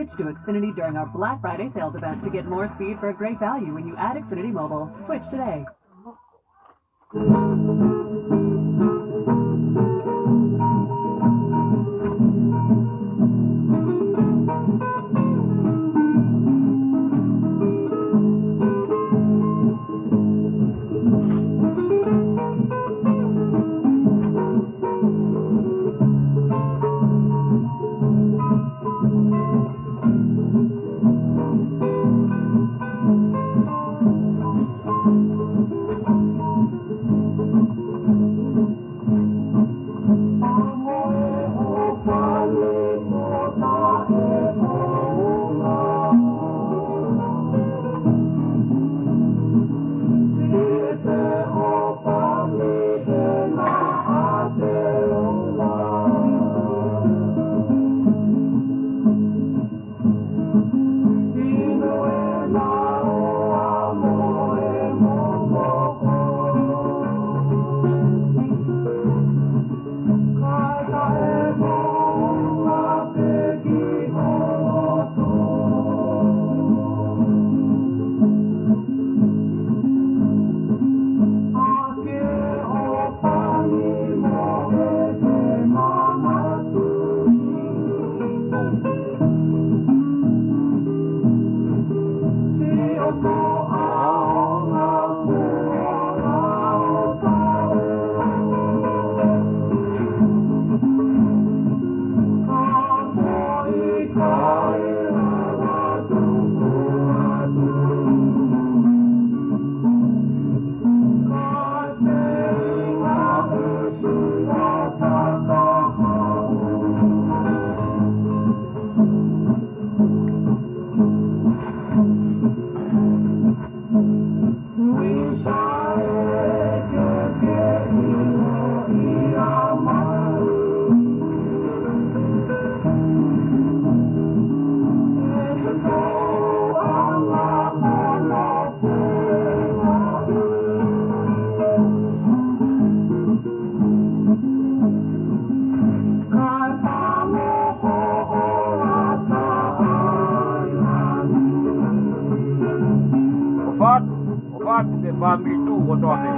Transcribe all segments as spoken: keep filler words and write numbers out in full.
Switch to Xfinity during our Black Friday sales event to get more speed for a great value when you add Xfinity Mobile. Switch today. ʻOfa atu, ʻofa atu ki he fāmili tuʻu kotoa pē.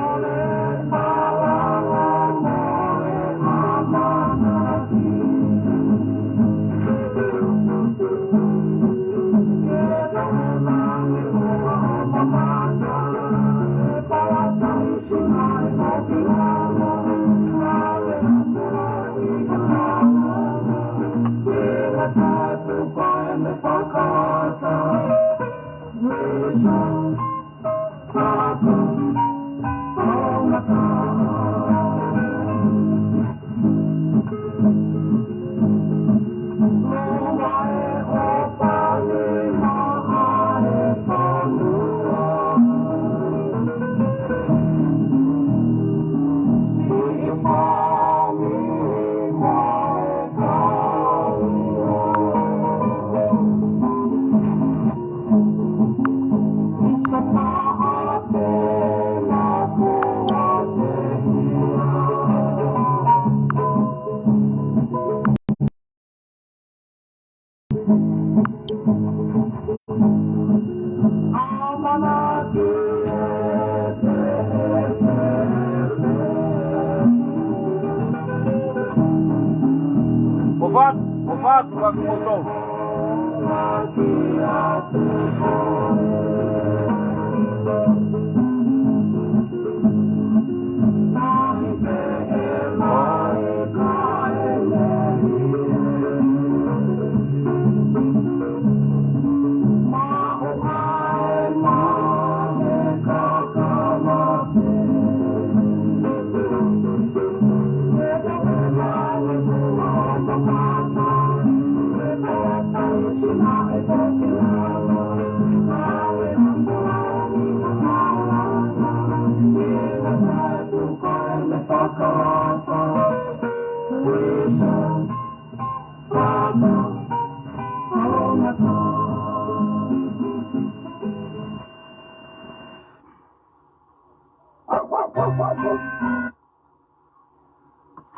ʻOfa atu, ʻofa atu kiate kimoutolu.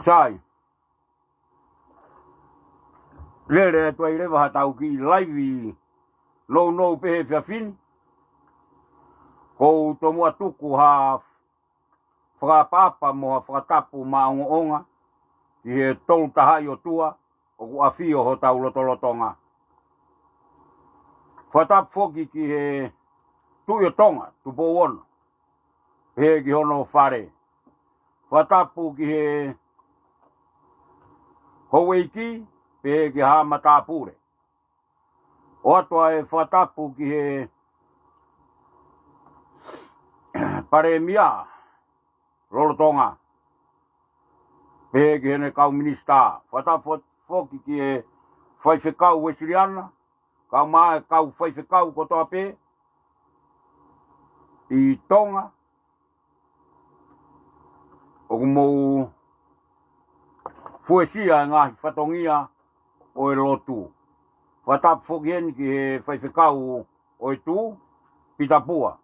Sai. Lele atu ai leva ha tau kiʻi laivi nounou pē he efiafi ni. Ko u tomuʻa tuku ha fakaʻapaʻapa mo ha fakatapu maʻongoʻonga ki he Tolu Tahaʻi ʻOtua ʻoku ʻafio hotau lotolotonga. Fakatapu foki ki he Tuʻi ʻo Tonga, Tupou Ono, pehē ki hono fale. Fakatapu ki he houʻeiki, pehē ki ha matāpule. ʻOatu ʻa e fakatapu ki he Palēmia lolotonga, pehē ki heʻene kau minisitā. Fakatapu fo-, foki ki he faifekau Uēsiliana, kae ʻumaʻā e kau faifekau kotoa pē ʻi Tonga, ʻoku mou fuesia e ngaahi fatongia ʻo e lotu. Fakatapu foki heni ki he faifekau ʻo e tuʻi, Pita Pua.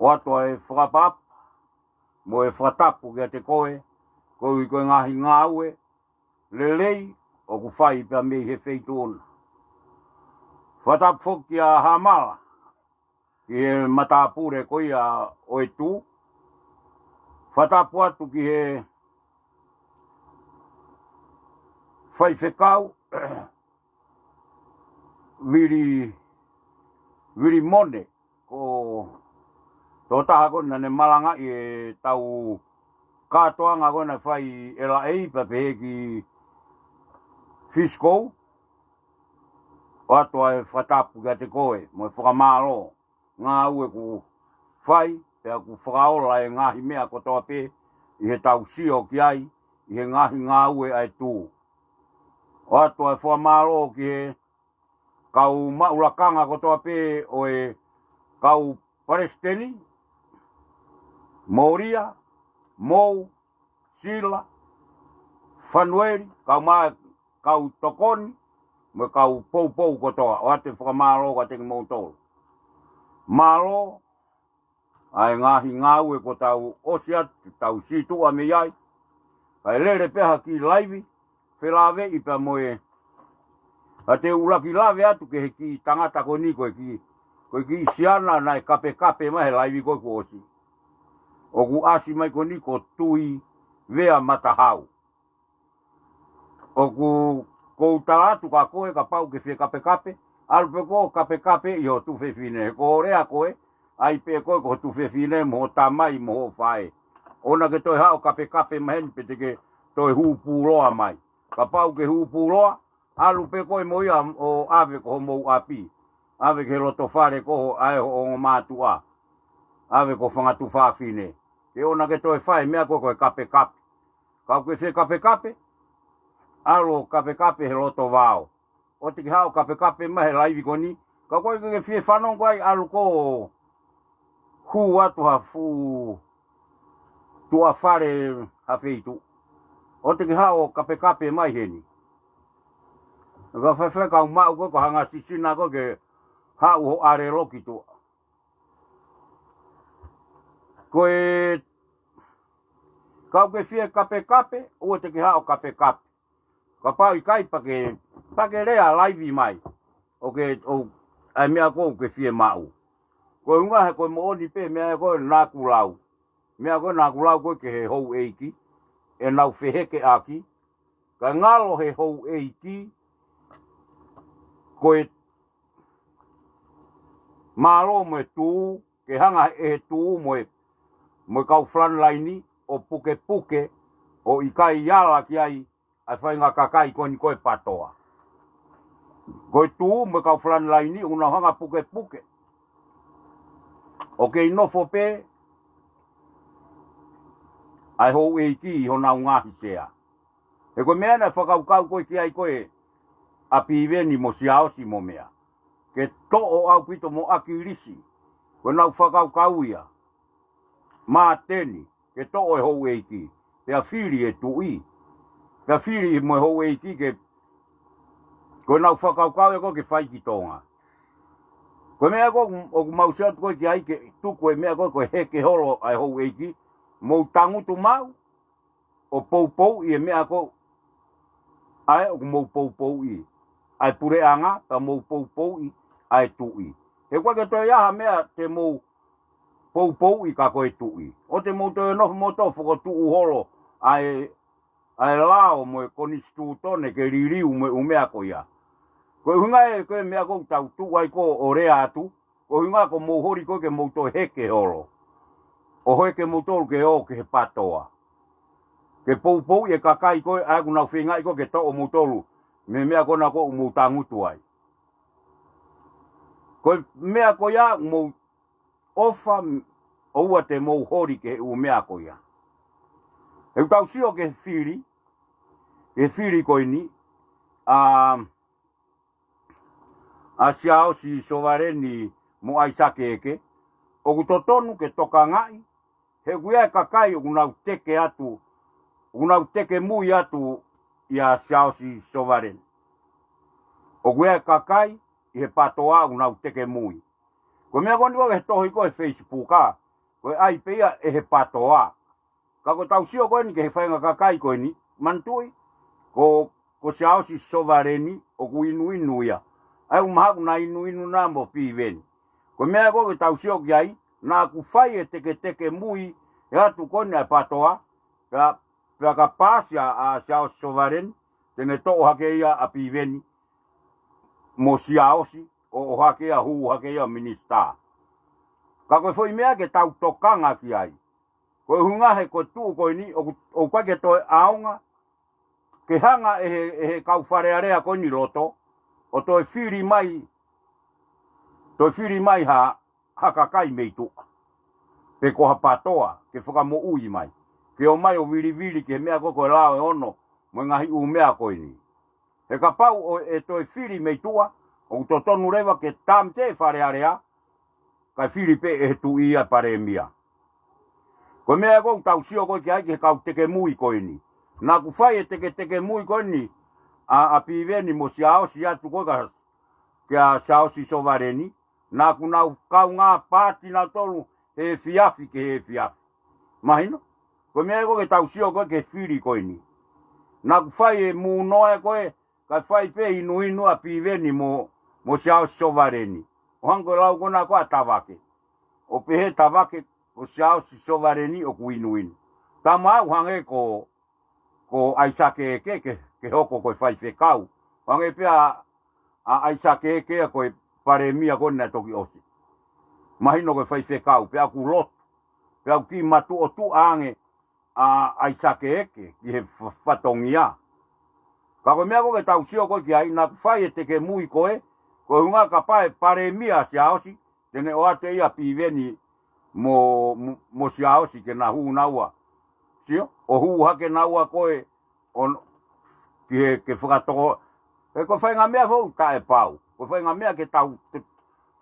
ʻOatu ʻa e fakaʻapaʻapa mo e fakatapu kiate koe, koeʻuhi ko e ngaahi ngāue lelei ʻoku fai pea mei he feituʻu na. Fakatapu foki kia Hamala, ki he matāpule ko ia ʻo e tuʻi. Fakatapu atu ki he faifekau Vili, Vili Mone, ko e tokotaha ko ē naʻa ne malangaʻi e tau kātoanga ko ē naʻe fai ʻe Laʻei pea pehē ki Fisikou. ʻOatu ʻa e fakatapu kiate koe mo e fakamālō ngāue kuo fai, pea kuo fakaola e ngaahi meʻa kotoa pē ʻi he tau sio ki ai ʻi he ngaahi ngāue ʻa e tuʻi. ʻOatu ʻa e fakamālō ki he kau maʻu lakanga kotoa pē ʻo e kau palesiteni, Molia, Mou, Sila, Fanueli, kae ʻumaʻā e kau tokoni mo e kau poupou kotoa. ʻOatu e fakamālō kiate kimoutolu. Mālō ʻa e ngaahi ngāue kuo tau ʻosi atu, tau situʻa mei ai. Kae lele pē ha kiʻi laivi felāveʻi pea mo e, ka te u ʻuluaki lave atu ki he kiʻi tangata ko eni, ko e kiʻi, ko e kiʻi siana naʻe kapekape mai he laivi ko ē kuo ʻosi. ʻOku ʻasi mai ko eni ko Tuivea Matahau. ʻOku ou tala atu kia koe, kapau ʻoku ke fie kapekape, ʻalu pē koe ʻo kapekape ʻi ho tuofefine. He ko hoʻo lea ko ē, ʻai pē koe ko ho tuofefine mo ho tamai mo hoʻo faʻē. ʻOua naʻá ke toe haʻu ʻo kapekape mai heni pe te ke toe hū pūloa mai. Kapau ʻoku ke hū pūloa, ʻalu pē koe mo ia ʻo ʻave ki homou ʻapi. ʻAve ki he loto fale ko ē ʻa e ongo mātuʻa. ʻAve ki ho fanga tuofefine. He ʻoua naʻá ke toe fai e meʻa ko ē ko e kapekape. Ka ʻoku ke fie kapekape, ʻalu ʻo kapekape he loto vao. ʻOua te ke haʻu ʻo kapekape mai he laivi ko eni. Ka ko e ke fie fanongo ai, ʻalu koe ʻo hū atu ha fuʻu tuʻa fale ha feituʻu. ʻOua te ke haʻu ʻo kapekape mai heni. Ka faifai kau maʻu koe ko e hanga sisina koe ke haʻu ʻo ʻalelo ki tuʻa. Ko e, ka ʻoku ke fie kapekape, ʻoua te ke haʻu ʻo kapekape. Kapau ʻikai pea ke, pea ke lea laivi mai. ʻOku ke, ʻo, ʻa e meʻa ko ē ʻoku ke fie maʻu. Ko e ʻuhinga he ko e moʻoni pē meʻa ko ē naʻá ku lau. Meʻa ko ē naʻá ku lau ko ē ki he houʻeiki, ʻenau fehekeʻaki, ka ngalo he houʻeiki, ko e mālō mo e tuʻu, ke hanga ʻe he tuʻu mo e, mo e kau frontline ʻo pukepuke, ʻo ʻikai ala ki ai ʻa e faʻahinga kakai ko eni ko e patoa. Ko e tuʻu mo e kau frontline ʻoku nau hanga pukepuke ʻo kei nofo pē ʻa e houʻeiki ʻi honau ngaahi sea. He ko e meʻa naʻe fakakaukau ko ē ki ai ko ē ʻa Piveni mo Siaosi mo meʻa, ke toʻo ʻaupito mo ʻAkilisi. Ko ʻenau fakakaukau ia. Māteni, ke toʻo e houʻeiki, pea fili e tuʻi, pea fili mo e houʻeiki ke, ko ʻenau fakakaukau ia ko ē ke fai ki Tonga. Ko e meʻa ko ē ʻoku mau sio atu ko ē ki ai ke tuku e meʻa ko ē ko e heke holo ʻa e houʻeiki, mou tangutu maʻu ʻo poupouʻi e meʻa ko ē ʻa ē ʻoku mou poupouʻi ʻa e puleʻanga, pea mou poupouʻi ʻa e tuʻi. He ʻoku ʻikai ke toe ʻi ai ha meʻa te mou poupouʻi ka ko e tuʻi. ʻOua te mou toe nofo moutolu ʻo fokotuʻu holo ʻa e, ʻa e lao mo e konisitūtone ke liliu mo e ʻū meʻa ko ia. Ko e ʻuhinga ē ko e meʻa ʻoku tau tuʻu ai ko ē ʻo lea atu, ko e ʻuhinga ko hoʻomou holi ko ē ke mou toe heke holo. ʻO heke moutolu ke ō ki he PATOA. Ke poupouʻi e kakai ko ē ʻa ē ʻoku nau feingaʻi ko ē ke toʻo moutolu mei he meʻa ko ena ʻoku mou tangutu ai. Ko e meʻa ko ia ʻoku mou ʻofa, ʻoua te mou holi ki he ʻū meʻa ko ia. He ʻoku tau sio ki he fili, ki he fili ko eni, ʻa, ʻa Siaosi Sovaleni mo ʻAisake Eke, ʻoku totonu ke tokangaʻi, he ʻoku ʻi ai e kakai ʻoku nau teke atu, ʻoku nau teke mui atu ʻia Siaosi Sovaleni. ʻOku ʻi ai e kakai ʻi he PATOA ʻoku nau teke mui. Ko e meʻa ko eni ʻoku ʻi he tohi ko ē he Facebook ʻa, ko e ʻai pē ia ʻe he PATOA. Ka ko ʻetau sio ko eni ki he faʻahinga kakai ko eni, manatuʻi, ko, ko Siaosi Sovaleni ʻoku inuinu ia. ʻA ia ʻoku mahalo ʻoku na inuinu na mo Piveni. Ko e meʻa ko ē ʻoku tau sio ki ai, naʻa ku fai e teketeke mui he atu ko eni ʻa e PATOA, pea, pea ka paasi ʻa, ʻa Siaosi Sovaleni, te ne toʻo hake ia ʻa Piveni mo Siaosi, ʻo, ʻo hake ia, hū hake ia minisitā. Ka ko e foʻi meʻa ke tau tokanga ki ai. Ko e ʻuhinga he ko e tuʻu ko eni, ʻoku, ʻoku ʻikai ke toe ʻaonga, ke hanga ʻe he, ʻe he kau Fale Alea ko eni loto, ʻo toe fili mai, toe fili mai ha, ha kakai mei tuʻa. Pe ko ha PATOA, ke fakamoʻui mai. Ke ō mai ʻo vilivili ki he meʻa ko ē ko e lao ʻe ono, mo e ngaahi ʻū meʻa ko eni. He kapau ʻoku toe fili mei tuʻa, ʻoku totonu leva ke tāmateʻi e Fale Alea, kae fili pē ʻe he tuʻi ʻa e palēmia. Ko e meʻa ʻoku tau sio ko ē ki ai ki he kau teke mui ko eni. Naʻa ku fai e teketeke mui ko eni, ʻa, ʻa Piveni mo Siaosi atu ko ē ka, kia Siaosi Sovaleni, naʻa ku nau kaungā paati nautolu he efiafi ki he efiafi. Mahino? Ko e meʻa ʻoku tau sio ko ē ki he fili ko eni. Naʻa ku fai e mūnoa ē ko ē, kae fai pē inuinu ʻa Piveni mo, mo Siaosi Sovaleni. ʻO hangē ko e lau ko ena ko ē ʻa Tavake. ʻO pehē ʻe Tavake ko Siaosi Sovaleni ʻoku inuinu. Tama au hangē ko, ko ʻAisake Eke ke, ke hoko ko e faifekau. Hangē pē ʻa, ʻa ʻAisake Eke ia ko e palēmia ko ena naʻe toki ʻosi. Mahino ko e faifekau, pea ʻoku lotu. Pea ʻoku kiʻi matuʻotuʻa ange ʻa, ʻAisake Eke ki he fa-, fatongia. Ka ko e meʻa ʻoku tau sio ko ē ki ai, naʻa ku fai e teke mui ko ē, ko e ʻuhinga kapau ʻe palēmia ʻa Siaosi, te ne ʻoatu ia ʻa Piveni mo, mo, mo Siaosi ke na hū naua. Sio, ʻo hū hake naua ko ē, ʻo, ki he, ke fakatoko, he ko e faʻahinga meʻa foʻou taʻepau. Ko e faʻahinga meʻa ke tau,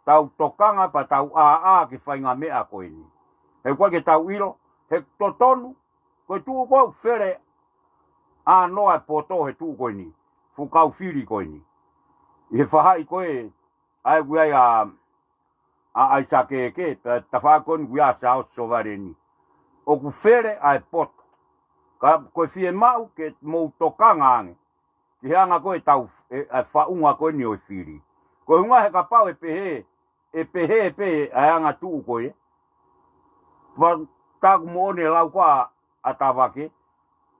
tau tokanga pea tau ʻāʻā ki he faʻahinga meʻa ko eni. He ʻoku ʻikai ke tau ʻilo, he totonu, ko e tuʻu ko ē ʻoku fele ʻānoa e poto he tuʻu ko eni, fuʻu kau fili ko eni. ʻI he faʻahi ko ē, ʻa ē ʻoku ʻi ai ʻa, ʻa ʻAisake Eke, pea tafaʻaki ko eni ʻoku ʻi ai ʻa Siaosi Sovaleni. ʻOku fele ʻa e poto. Ka ko e fiemaʻu ke mou tokanga ange ki he anga ko ē ʻetau, e, ʻa e faʻunga ko eni ʻo e fili. Ko e ʻuhinga he kapau ʻe pehē, ʻe pehē pē ʻa e anga tuʻu ko ē. Pea tā ʻoku moʻoni e lau ko ē ʻa Tavake,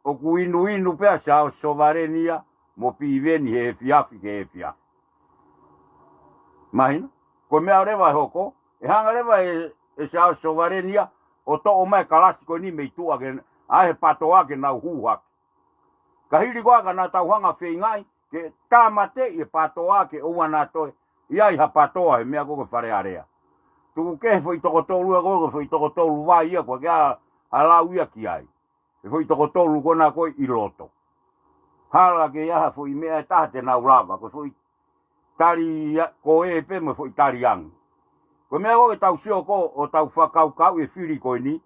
ʻoku inuinu pē ʻa Siaosi Sovaleni ia mo Piveni he efiafi ki he efiafi. Mahino? Ko e meʻa leva ʻe hoko, ʻe hanga leva ʻe, ʻe Siaosi Sovaleni ia ʻo toʻo mai e kalasi ko eni mei tuʻa ke, ʻa e he PATOA ke nau hū hake. Ka hili ko ē ka naʻa tau hanga feingaʻi ke tāmateʻi e PATOA ke ʻoua naʻa toe ʻi ai ha PATOA he meʻa ko ē ko e Fale Alea. Tuku kehe foʻi toko tolu ia ko ē, ko e foʻi toko tolu vai ia ko ē ke ʻa, ʻa lau ia ki ai. He foʻi toko tolu ko ena ko ē ʻi loto. Hala ke ʻi ai ha foʻi meʻa ʻe taha te nau lava, ko e foʻi tali ia, ko ē pē mo e foʻi tali ange. Ko e meʻa ko ē ʻoku tau sio ko ē ʻo tau fakakaukauʻi e fili ko eni,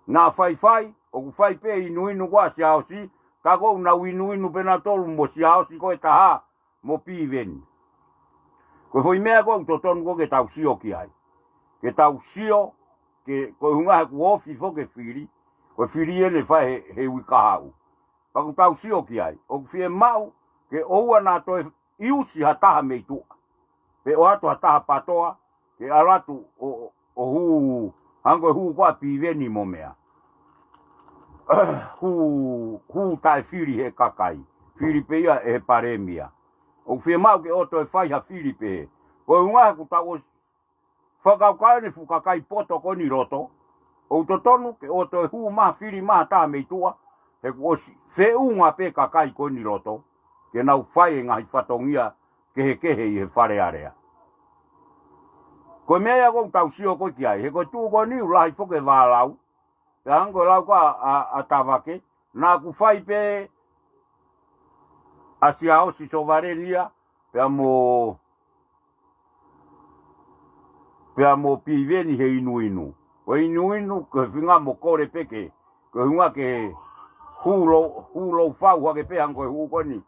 naʻa faifai, ʻoku fai pē inuinu ko ē ʻa Siaosi, ka ʻoku nau inuinu pē nautolu mo Siaosi ko e taha, mo Piveni. Ko e foʻi meʻa ko ē ʻoku totonu ko ē ke tau sio ki ai. Ke tau sio, ke, ko e ʻuhinga he kuo ofi foki e fili, ko e fili eni ʻe fai he, he uike kahaʻu. Pea ʻoku tau sio ki ai, ʻoku fiemaʻu ke ʻoua naʻa toe ʻiusi ha taha mei tuʻa. Pe ʻoatu ha taha patoa, ke ʻalu atu ʻo, ʻo, ʻo hū, hangē ko e hū ko ē ʻa Piveni mo meʻa. Hū, hū taʻefili he kakai. Fili pē ia ʻe he palēmia. ʻOku fiemaʻu ke ʻoua toe fai ha fili pehē. Ko e ʻuhinga he kuo tau ʻosi fakakaukau ʻeni fuʻu kakai poto ko eni ʻi loto. ʻOku totonu ke ʻoua toe hū mai ha fili mai ha taha mei tuʻa. He kuo ʻosi feʻunga pē kakai ko eni ʻi loto. Ke nau fai e ngaahi fatongia kehekehe ʻi he Fale Alea. Ko e meʻa ia ʻoku tau sio ko ē ki ai. He ko e tuʻu ko eni ʻoku lahi foki e vālau. Pea hangē ko e lau ko ē ʻa, ʻa, ʻa Tavake. Naʻa ku fai pē ʻa Siaosi Sovaleni ia. Pea mo, pea mo Piveni he inuinu. Ko e inuinu, ko e feinga mo kole pē ke, ko e ʻuhinga ke hū lou, hū lou fau hake pē hangē ko e hū ko eni.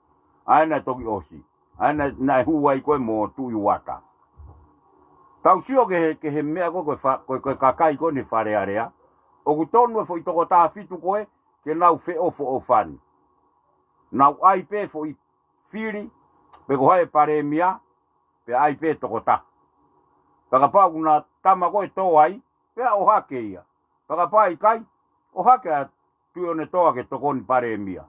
ʻA ena toki ʻosi. ʻA ena, naʻe hū ai ko ē mo Tuʻi Uata. Tau sio ki he, ki he meʻa ko ē, ko e fa-, ko e, ko e kakai ko eni Fale Alea. ʻOku tonu e foʻi toko taha fitu ko ē, ke nau feʻofoʻofani. Nau ʻai pē foʻi fili, pe ko hai e palēmia, pea ʻai pē toko taha. Pea kapau ʻoku na tama ko ē tō ai, pea ʻohake ia. Pea kapau ʻikai, ʻohake ʻa Tuʻiʻonetoa ke tokoni palēmia.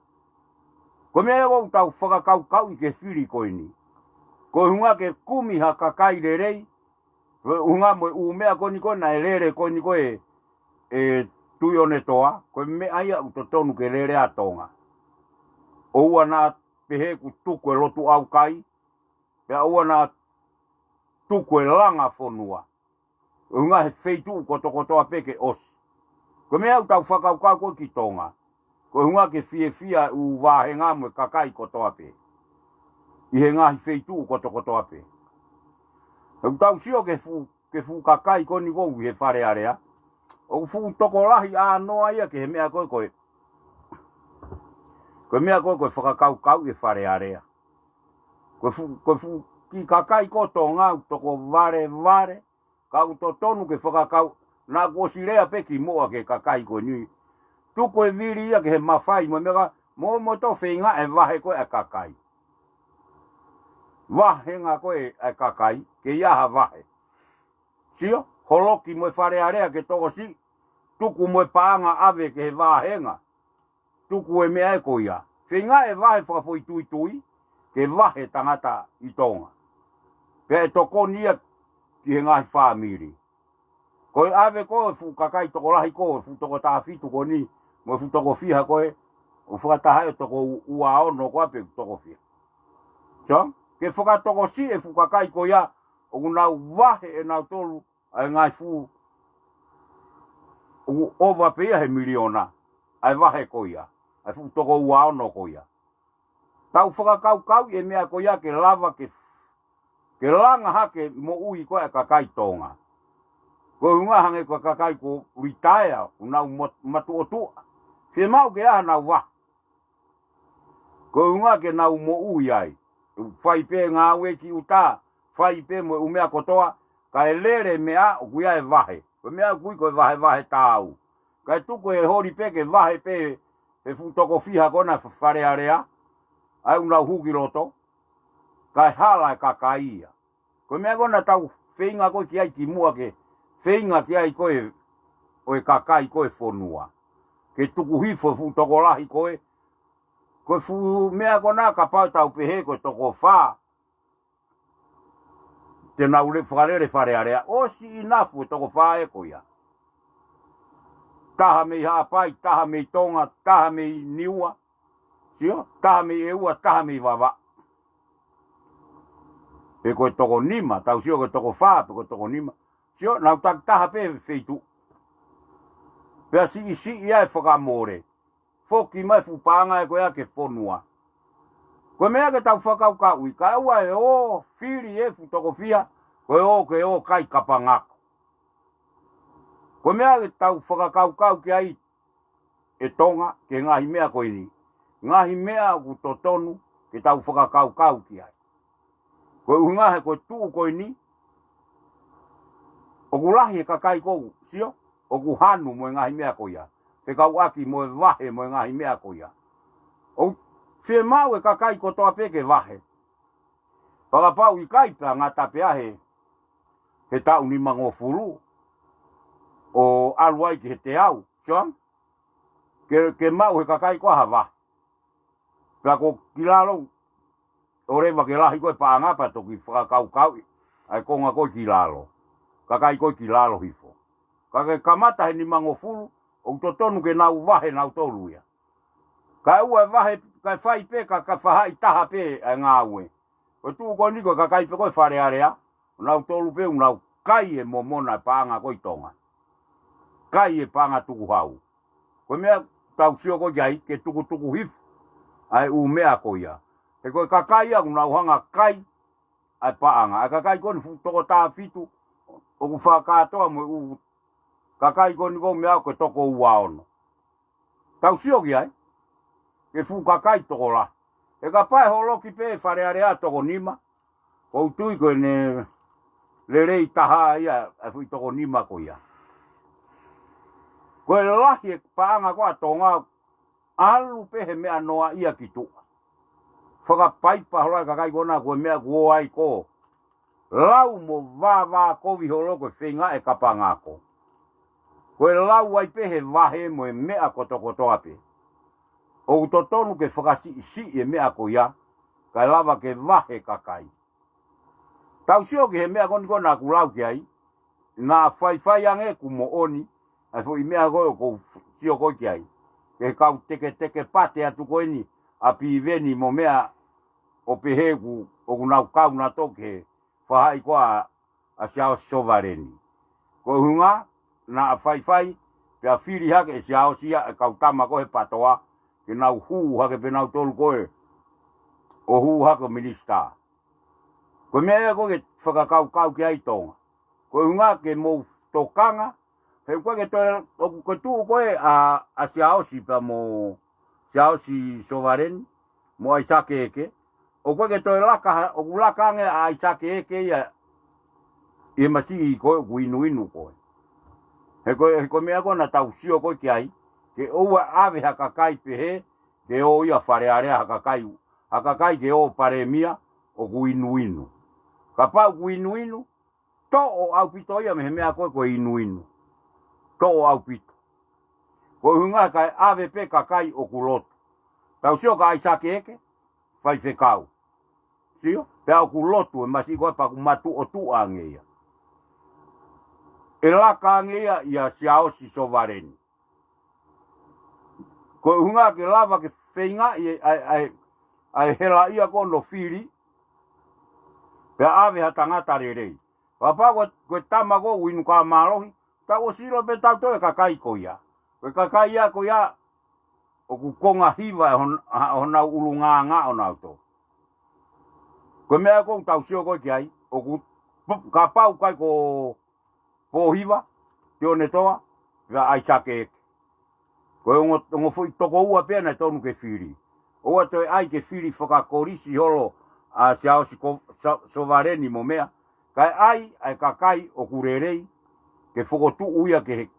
Ko e meʻa ia ʻoku tau fakakaukauʻi ki he fili ko eni. Ko e ʻuhinga ke kumi ha kakai lelei, ko e ʻuhinga mo e ʻū meʻa ko eni ko ē naʻe lele ko eni ko ē ʻe Tuʻiʻonetoa, ko e meʻa ia ʻoku totonu ke lele ʻa Tonga. ʻOua naʻa pehē kuo tuku e lotu ʻaukai, pea ʻoua naʻa tuku e langa fonua. ʻUhinga he feituʻu kotokotoa pē ke ʻosi. Ko e meʻa ʻoku tau fakakaukau ko ē ki Tonga. Ko e ʻuhinga ke fiefia ʻū vāhenga mo e kakai kotoa pē. ʻI he ngaahi feituʻu kotokotoa pē. ʻOku tau sio ki he fuʻu, ki he fuʻu kakai ko eni ʻoku ʻi he Fale Alea. ʻOku fuʻu tokolahi ʻānoa ia ki he meʻa ko ē ko e. Ko e meʻa ko ē ko e fakakaukau ʻi he Fale Alea. Ko e fuʻu, ko e fuʻu kiʻi kakai ko Tonga ʻoku toko valevale, ka ʻoku totonu ke fakakau, naʻa ku ʻosi lea pē kimuʻa ki he kakai ko eni. Tuku e vili ia ki he mafai mo e meʻa ka, mo, mo tō feinga e vahe ko ē ʻa e kakai. Vahenga ko ē ʻa e kakai, ke ʻi ai ha vahe. Sio, holoki mo e Fale Alea ke tokosiʻi, tuku mo e paʻanga ʻave ki he vāhenga. Tuku e meʻa ē ko ia. Feinga e vahe fakafoʻituitui, ke vahe tangata ʻi Tonga. Pea ʻe tokoni ia ki he ngaahi fāmili. Ko e ʻave ko ē fuʻu kakai tokolahi ko ē, fuʻu toko taha fitu ko eni, mo e fuʻu toko fiha ko ē, ʻo fakataha e toko u-, ua ono ko ē pē toko fiha. So, ke fakatokosiʻi e fuʻu kakai ko ia, ʻoku nau vahe ʻe nautolu, ʻa e ngaahi fuʻu, ʻoku ʻova pē ia he miliona, ʻa e vahe ko ia, ʻa e fuʻu toko ua ono ko ia. Tau fakakaukauʻi e meʻa ko ia ke lava ke, ke langa hake moʻui ko ē ʻa e kakai Tonga. Ko e ʻuhinga hangē ko e kakai kuo retire, ʻoku nau mot-, matuʻotuʻa. Fiemaʻu ke ʻi ai hanau vahe. Ko e ʻuhinga ke nau moʻui ai. Fai pē ngāue ki ʻuta, fai pē mo e ʻū meʻa kotoa, kae lele meʻa ʻoku ʻi ai e vahe. Ko e meʻa ʻoku ui ko e vahevahe tāu. Kae tuku e holi pē ke vahe pē he fuʻu toko fiha ko ena Fa-, Fale Alea, ʻa ia ʻoku nau hū ki loto, kae hala e kakai ia. Ko e meʻa ko ena tau feinga ko ē ki ai kimuʻa ke feinga ki ai ko ē ʻo e kakai ko ē fonua. Ke tuku hifo e fuʻu tokolahi ko ē. Ko e fuʻu meʻa ko ena kapau tau pehē ko e toko fā. Te nau le fakalele Fale Alea. ʻOsi ʻi nafu e toko fā ē ko ia. Taha mei Haʻapai, taha mei Tonga, taha mei Niua. Sio, taha mei ʻEua, taha mei Vavaʻu. Pe ko e toko nima, tau sio ko e toko fā, pe ko e toko nima. Sio, nau takitaha pē feituʻu. Pea siʻisiʻi ai fakamole. Foki mai fuʻu paʻanga ē ko ia ki he fonua. Ko e meʻa ke tau fakakaukauʻi, kae ʻoua ʻe ō fili e fuʻu toko fiha, ko e ō ke ō kai kapangako. Ko e meʻa ke tau fakakaukau ki ai, ʻe Tonga, ki he ngaahi meʻa ko eni. Ngaahi meʻa ʻoku totonu ke tau fakakaukau ki ai. Ko e ʻuhinga he ko e tuʻu ko eni, ʻoku lahi e kakai ʻoku sio, ʻoku hanu mo e ngaahi meʻa ko ia. Fekauʻaki mo e vahe mo e ngaahi meʻa ko ia. ʻOku Fiemaʻu e kakai kotoa pē ke vahe. Pea kapau ʻikai pea ngata pē ʻa he, he taʻu nimangofulu ʻo ʻalu ai ki he teau, sio ange? Ke, ke maʻu he kakai ko ē ha vahe. Pea ko ē ki lalo, ʻoleva ke lahi ko ē paʻanga pea toki fakakaukauʻi ʻa e konga ko ē ki lalo. Kakai ko ē ki lalo hifo. Ka ke kamata he nimangofulu, ʻoku totonu ke nau vahe nautolu ia. Kae ʻoua ʻe vahe, kae fai pē, ka, ka faʻahi taha pē ʻa e ngāue. Ko e tuʻu ko eni ko e kakai pē ko ē Fale Alea, nautolu pē ʻoku nau kai e momona e paʻanga ko ē ʻi Tonga. Kai e paʻanga tukuhau. Ko e meʻa tau sio ko ē ki ai, ke tukutuku hifo ʻa e ʻū meʻa ko ia. He ko e kakai ia ʻoku nau hanga kai ʻa e paʻanga. ʻA e kakai ko eni fuʻu toko taha fitu, ʻoku fakakātoa mo e ʻū kakai ko eni ko e meʻa ko e toko ua ono. Tau sio ki ai, ke fuʻu kakai tokolahi. He kapau ʻe holoki pē Fale Alea toko nima, ʻoku ou tui ko ʻene lelei taha ia ʻa e foʻi toko nima ko ia. Ko e lahi e paʻanga ko ē ʻa Tonga, ʻalu pē he meʻa noa ia ki tuʻa. Fakapaipa holo ʻa e kakai ko ena ko e meʻa kuo ʻai ko lau mo vāvākovi holo ko e feinga e kapangako. Ko e lau ai pē he vahe mo e meʻa kotokotoa pē. ʻOku totonu ke fakasiʻisiʻi e meʻa ko ia, kae lava ke vahe kakai. Tau sio ki he meʻa ko eni ko ē naʻa ku lau ki ai, naʻa faifai ange ʻoku moʻoni ʻa e foʻi meʻa ko ē ʻoku ou sio ko ē ki ai. Ke kau teketeke pate atu ko eni ʻa Piveni mo meʻa ʻo pehē ʻoku, ʻoku nau kau nautolu ki he faʻahi ko ē ʻa Siaosi Sovaleni. Ko e ʻuhinga, naʻa faifai, pea fili hake ʻe Siaosi ia e kau tama ko ē he PATOA, ke nau hū hake pē nautolu ko ē, ʻo hū hake ʻo minisitā. Ko e meʻa ia ko ē ke fakakaukau ki ai Tonga. Ko e ʻuhinga ke mou tokanga, he ʻoku ʻikai ke toe, ʻoku ke tuʻu ko ē ʻa, ʻa Siaosi pea mo Siaosi Sovaleni, mo ʻAisake Eke, ʻoku ʻikai ke toe laka, ʻoku laka ange ʻa ʻAisake Eke ia, ʻi he masiʻi ko ē ʻoku inuinu ko ē. He ko e, he ko e meʻa ko ē naʻa tau sio ko ē ki ai, ke ʻoua ʻave ha kakai pehē, ke ō ia Fale Alea ha kakai, ha kakai ke ō palēmia ʻoku inuinu. Kapau ʻoku inuinu, toʻo ʻaupito ia mei he meʻa ko ē ko e inuinu. Toʻo ʻaupito. Ko e ʻuhinga kae ʻave pē kakai ʻoku lotu. Tau sio kia ʻAisake Eke, faifekau. Sio, pea ʻoku lotu e masiʻi ko ē pea ʻoku matuʻotuʻa ange ia. ʻE laka ange ia ʻia Siaosi Sovaleni. Ko e ʻuhinga ke lava ke feingaʻi e, ʻa e, ʻa e, ʻa e hela ia ko ē ʻo fili, pea ʻave ha tangata lelei. Kapau ko e, ko e tama ko ē ʻoku inu ka mālohi, tau ʻosi ʻilo pē tautolu e kakai ko ia. Ko e kakai ia ko ia, ʻoku konga hiva ʻe hon-, ʻa honau ʻulungaanga ʻonautolu. Ko e meʻa ko ē ʻoku tau sio ko ē ki ai, ʻoku p-, kapau ʻikai ko Pōhiva, Tionetoa, pea ʻAisake Eke. Ko e ongo, ongo foʻi toko ua pē naʻe tonu ke fili. ʻOua toe ʻai ke fili fakakolisi holo ʻa Siaosi ko, Sa-, Sovaleni mo meʻa. Kae ʻai ʻa e kakai ʻoku lelei, ke fokotuʻu ia ke he,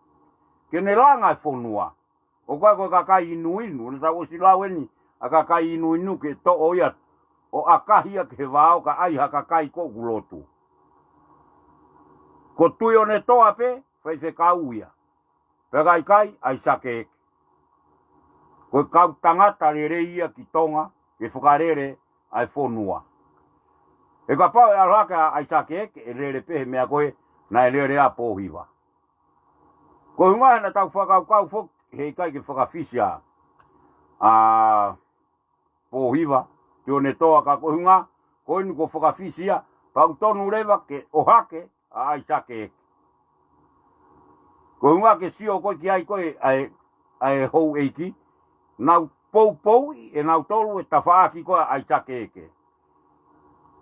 ke ne langa e fonua. ʻOku ʻikai ko e kakai inuinu, naʻa tau ʻosi lau eni, ʻa e kakai inuinu ke toʻo ia, ʻo ʻakahi ia ki he vao kae ʻai ha kakai ko ē ʻoku lotu. Ko Tuʻionetoa pē, faifekau ia. Pea ka ʻikai, ʻAisake Eke. Ko e kau tangata lelei ia ki Tonga, ke fakalele ʻa e fonua. He kapau ʻe ʻalu hake ʻa ʻAisake Eke, ʻe lele pē he meʻa ko ē, naʻe lele ai Pōhiva. Ko e ʻuhinga he naʻa tau fakakaukau foki, he ʻikai ke fakafisi ʻa, ʻa Pōhiva, Tionetoa ka ko e ʻuhinga, ko eni kuo fakafisi ia, pea ʻoku tonu leva ke ʻohake ʻa ʻAisake Eke. Ko e ʻuhinga ke sio ko ē ki ai ko ē ʻa e, ʻa e houʻeiki, nau poupouʻi ʻenautolu e tafaʻaki ko ē ʻa ʻAisake Eke.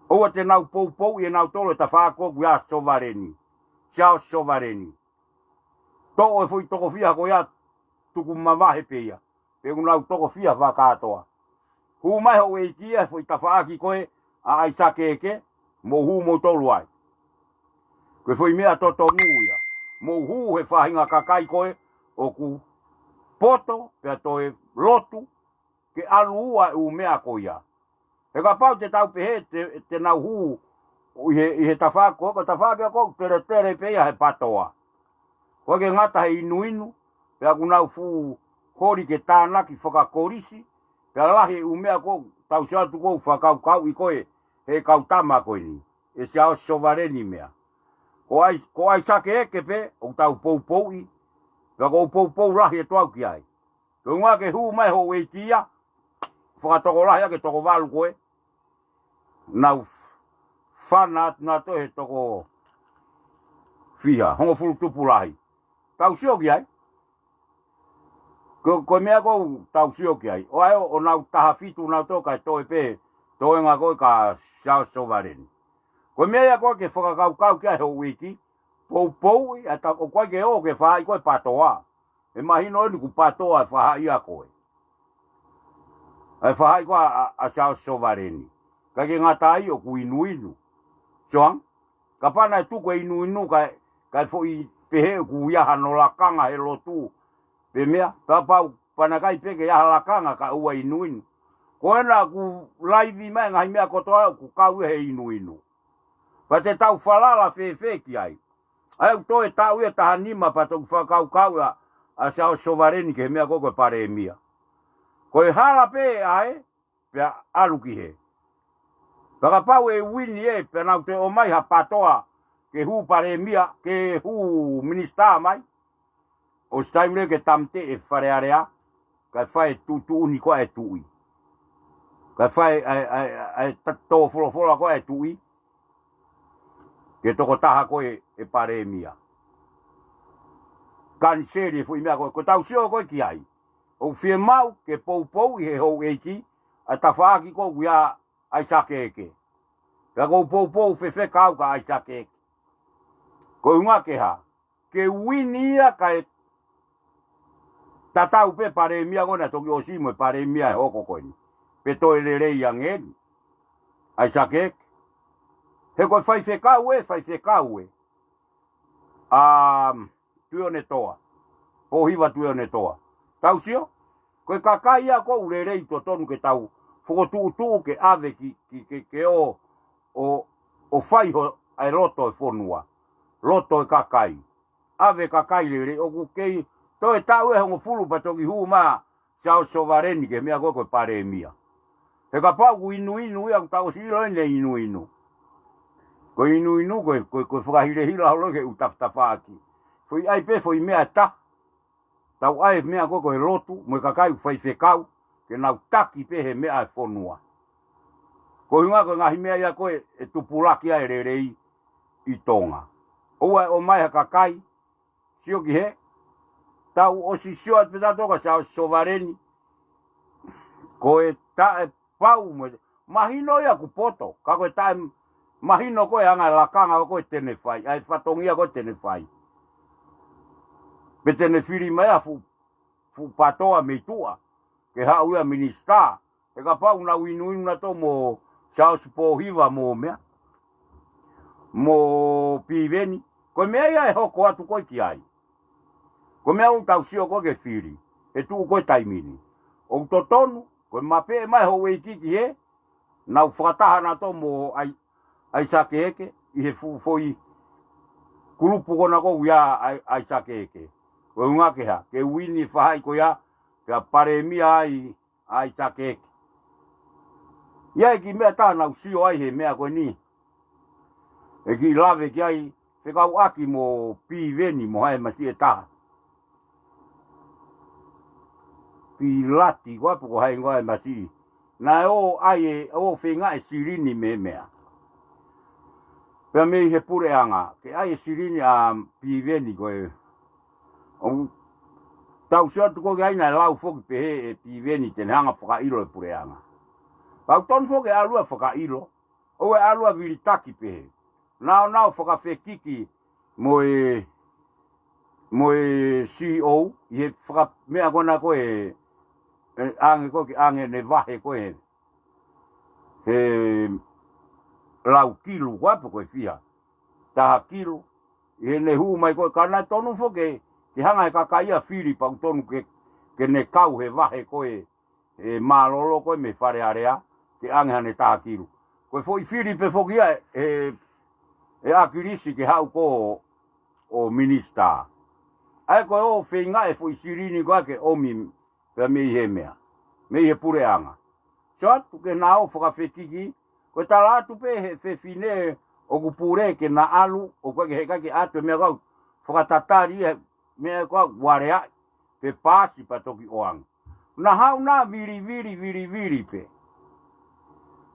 ʻOua te nau poupouʻi ʻenautolu e tafaʻaki ko ē ʻoku ʻia Sovaleni, Siaosi Sovaleni. Toʻo e foʻi toko fiha ko ia tuku mavahe pē ia. Pe ʻoku nau toko fiha fakakātoa. Hū mai houʻeiki ia he foʻi tafaʻaki ko ē ʻa ʻAisake Eke, mou hū moutolu ai. Ko e foʻi meʻa totonu ia. Mou hū he faʻahinga kakai ko ē ʻoku poto, pea toe lotu, ke ʻalu ua e ʻū meʻa ko ia. He kapau te tau pehē te, te nau hū ʻi he, ʻi he tafaʻaki ko, ko e tafaʻaki ko ē teletele pē ia he patoa. ʻOku ʻikai ke ngata he inuinu, pea ʻoku nau fuʻu holi ke tānaki fakakolisi, pea lahi e ʻū meʻa ko ē tau sio atu ko ē fakakaukauʻi ko ē he kau tama ko eni, ʻe Siaosi Sovaleni meʻa. Ko ʻAi-, ko ʻAisake Eke pē, ʻoku tau poupouʻi, pea ʻoku ou poupou lahi atu au ki ai. Ko e ʻuhinga ke hū mai houʻeiki ia, fakatokolahi ʻa e toko valu ko ē, nau fana atu nautolu he toko fiha, hongofulu tupulahi. Tau sio ki ai. Ko, ko e meʻa ko ē tau sio ki ai. ʻO ʻai ʻo, ʻo nau taha fitu nautolu kae toe pē, toenga ko ē kia Siaosi Sovaleni. Ko e meʻa ia ko ē ke fakakaukau ki ai houʻeiki, poupouʻi, ʻa e ta-, ʻoku ʻikai ke ō ke faʻahi ko ē patoa. ʻE mahino eni kuo patoa e faʻahi ia ko ē. ʻA e faʻahi ko ē ʻa, ʻa, ʻa Siaosi Sovaleni. ʻIkai ke ngata ai ʻoku inuinu. Soang, kapau naʻe tuku e inuinu kae, kae foʻi pehē ʻoku ʻi ai hano lakanga he lotu. Pe meʻa, kapau pea naʻe ʻikai pē ke ʻi ai ha lakanga kae ʻoua inuinu. Ko ena ʻoku laivi mai ngaahi meʻa kotoa ʻoku kau ia he inuinu. Pea te tau falala fēfē ki ai. ʻA ia ʻoku toe taʻu ia taha nima pea toki fakakaukau ʻa, ʻa Siaosi Sovaleni ki he meʻa ko ē ko e palēmia. Ko e hala pē ʻa ē, pea ʻalu ki hē. Pea kapau ʻe uini ē, pea nau toe ʻomai ha patoa ke hū palēmia, ke hū minisitā mai. ʻOsi taimi leva ke tāmateʻi e Fale Alea, kae fai e tuʻutuʻuni ko ē ʻa e tuʻi. Kae fai e, e, e, e ta-, tō folofola ko ē ʻa e tuʻi. Ke tokotaha ko ē e palēmia. Kaniseli e foʻi meʻa ko ē, ko ʻetau sio ko ē ki ai. ʻOku fiemaʻu ke poupouʻi he houʻeiki, ʻa e tafaʻaki ko ē ʻoku ʻi ai ʻa ʻAisake Eke. Pea ʻoku ou poupou fefeka au kia ʻAisake Eke. Ko e ʻuhinga ke hā, ke uini ia kae tatau pē palēmia ko ē naʻe toki ʻosi mo e palēmia ʻe hoko ko eni. Pe toe lelei ange eni. ʻAisake Eke. He ko e faifekau ē, faifekau ē. ʻA, Tuʻiʻonetoa. Pōhiva Tuʻiʻonetoa. Tau sio, ko e kakai ia ko ē ʻoku lelei totonu ke tau fokotuʻutuʻu ke ʻave ki, ki, ke, ke ō, ʻo, ʻo fai ho, ʻa e loto e fonua. Loto e kakai. ʻAve kakai lelei ʻoku kei toe taʻu ʻe hongofulu pea toki hū mai ʻa Siaosi Sovaleni ki he meʻa ko ē ko e palēmia. He kapau ʻoku inuinu ia ʻoku tau ʻosi ʻilo eni e inuinu. Ko e inuinu ko e, ko e, ko e fakahilahila holo ke u tafatafaʻaki. Foʻi ʻai pē foʻi meʻa ʻe taha. Tau ʻai e meʻa ko ē ko e lotu, mo e kakai ʻoku faifekau, ke nau taki pē he meʻa e fonua. Ko e ʻuhinga ko e ngaahi meʻa ia ko ē ʻe tupulaki ai e lelei ʻi Tonga. ʻOua ʻe ʻomai ha kakai, sio ki hē, tau ʻosi sio atu pē tautolu kia Siaosi Sovaleni, ko e taʻepau mo e, mahino ia ʻoku poto, ka ko e taʻe, mahino ko e anga e lakanga ko ē te ne fai, ʻa e fatongia ko ē te ne fai. Pe te ne fili mai ha fuʻu, fuʻu patoa mei tuʻa, ke haʻu ia minisitā, he kapau naʻa nau inuinu nautolu mo Siaosi Pōhiva mo meʻa. Mo Piveni. Ko e meʻa ia ʻe hoko atu ko ē ki ai. Ko e meʻa ʻoku tau sio ko ē ke fili. He tuʻu ko ē taimi ni. ʻOku totonu, ko e mapeʻe mai houʻeiki ki hē, nau fakataha nautolu mo ʻAi, ʻAisake Eke, ʻi he fuʻu foʻi kulupu ko ena ʻoku ʻi ai ʻa, ʻAisake Eke. Ko e ʻuhinga ke hā, ke uini e faʻahi ko ia, pea palēmia ai, ʻAisake Eke. ʻI ai e kiʻi meʻa ʻe taha naʻa ku sio ai he meʻa ko eni. ʻE kiʻi lave ki ai, fekauʻaki mo Piveni mo hae masiʻi ʻe taha. Pilati ko ē pe ko hai ngoa e masiʻi. Naʻe ō ʻai e, ō feinga e silini mei he meʻa. Pea mei he puleʻanga, ke ʻai e silini ʻa Piveni ko ē. ʻOku tau sio atu ko ē ki ai naʻe lau foki pehē ʻe Piveni te ne hanga fakaʻilo e puleʻanga. Pea ʻoku tonu foki ke ʻalu ʻo fakaʻilo, ʻoua ʻe ʻalu ʻo vilitaki pehē. Nāunau fakafekiki mo e, mo e C E O, ʻi he faka-, meʻa ko ena ko ē, ʻe ʻange ko ē ke ʻange ʻene vahe ko ē he lau kilu ko ē pe ko e fiha. Taha kilu. ʻI heʻene hū mai ko ē ka naʻe tonu foki ke, ke hanga he kakai ʻo fili pea ʻoku tonu ke, ke ne kau he vahe ko ē ʻe mālōlō ko ē mei Fale Alea, ke ʻange haʻane taha kilu. Ko e foʻi fili pē foki ia ʻe, ʻe ʻAkilisi ke haʻu ko ʻo minisitā. ʻA ia ko e ō feinga e foʻi silini ko ē ke ʻomi pea mei he meʻa, mei he puleʻanga. Sio atu ke na ō fakafekiki, ko e tala atu pē he fefine ʻoku pule ke na ʻalu, ʻoku ʻikai ke, heʻikai ke ʻatu e meʻa ko ē fakatatali e meʻa ko ē ʻoku aleaʻi, pe paasi pea toki ʻoange. Na haʻu na vilivili, vilivili pē.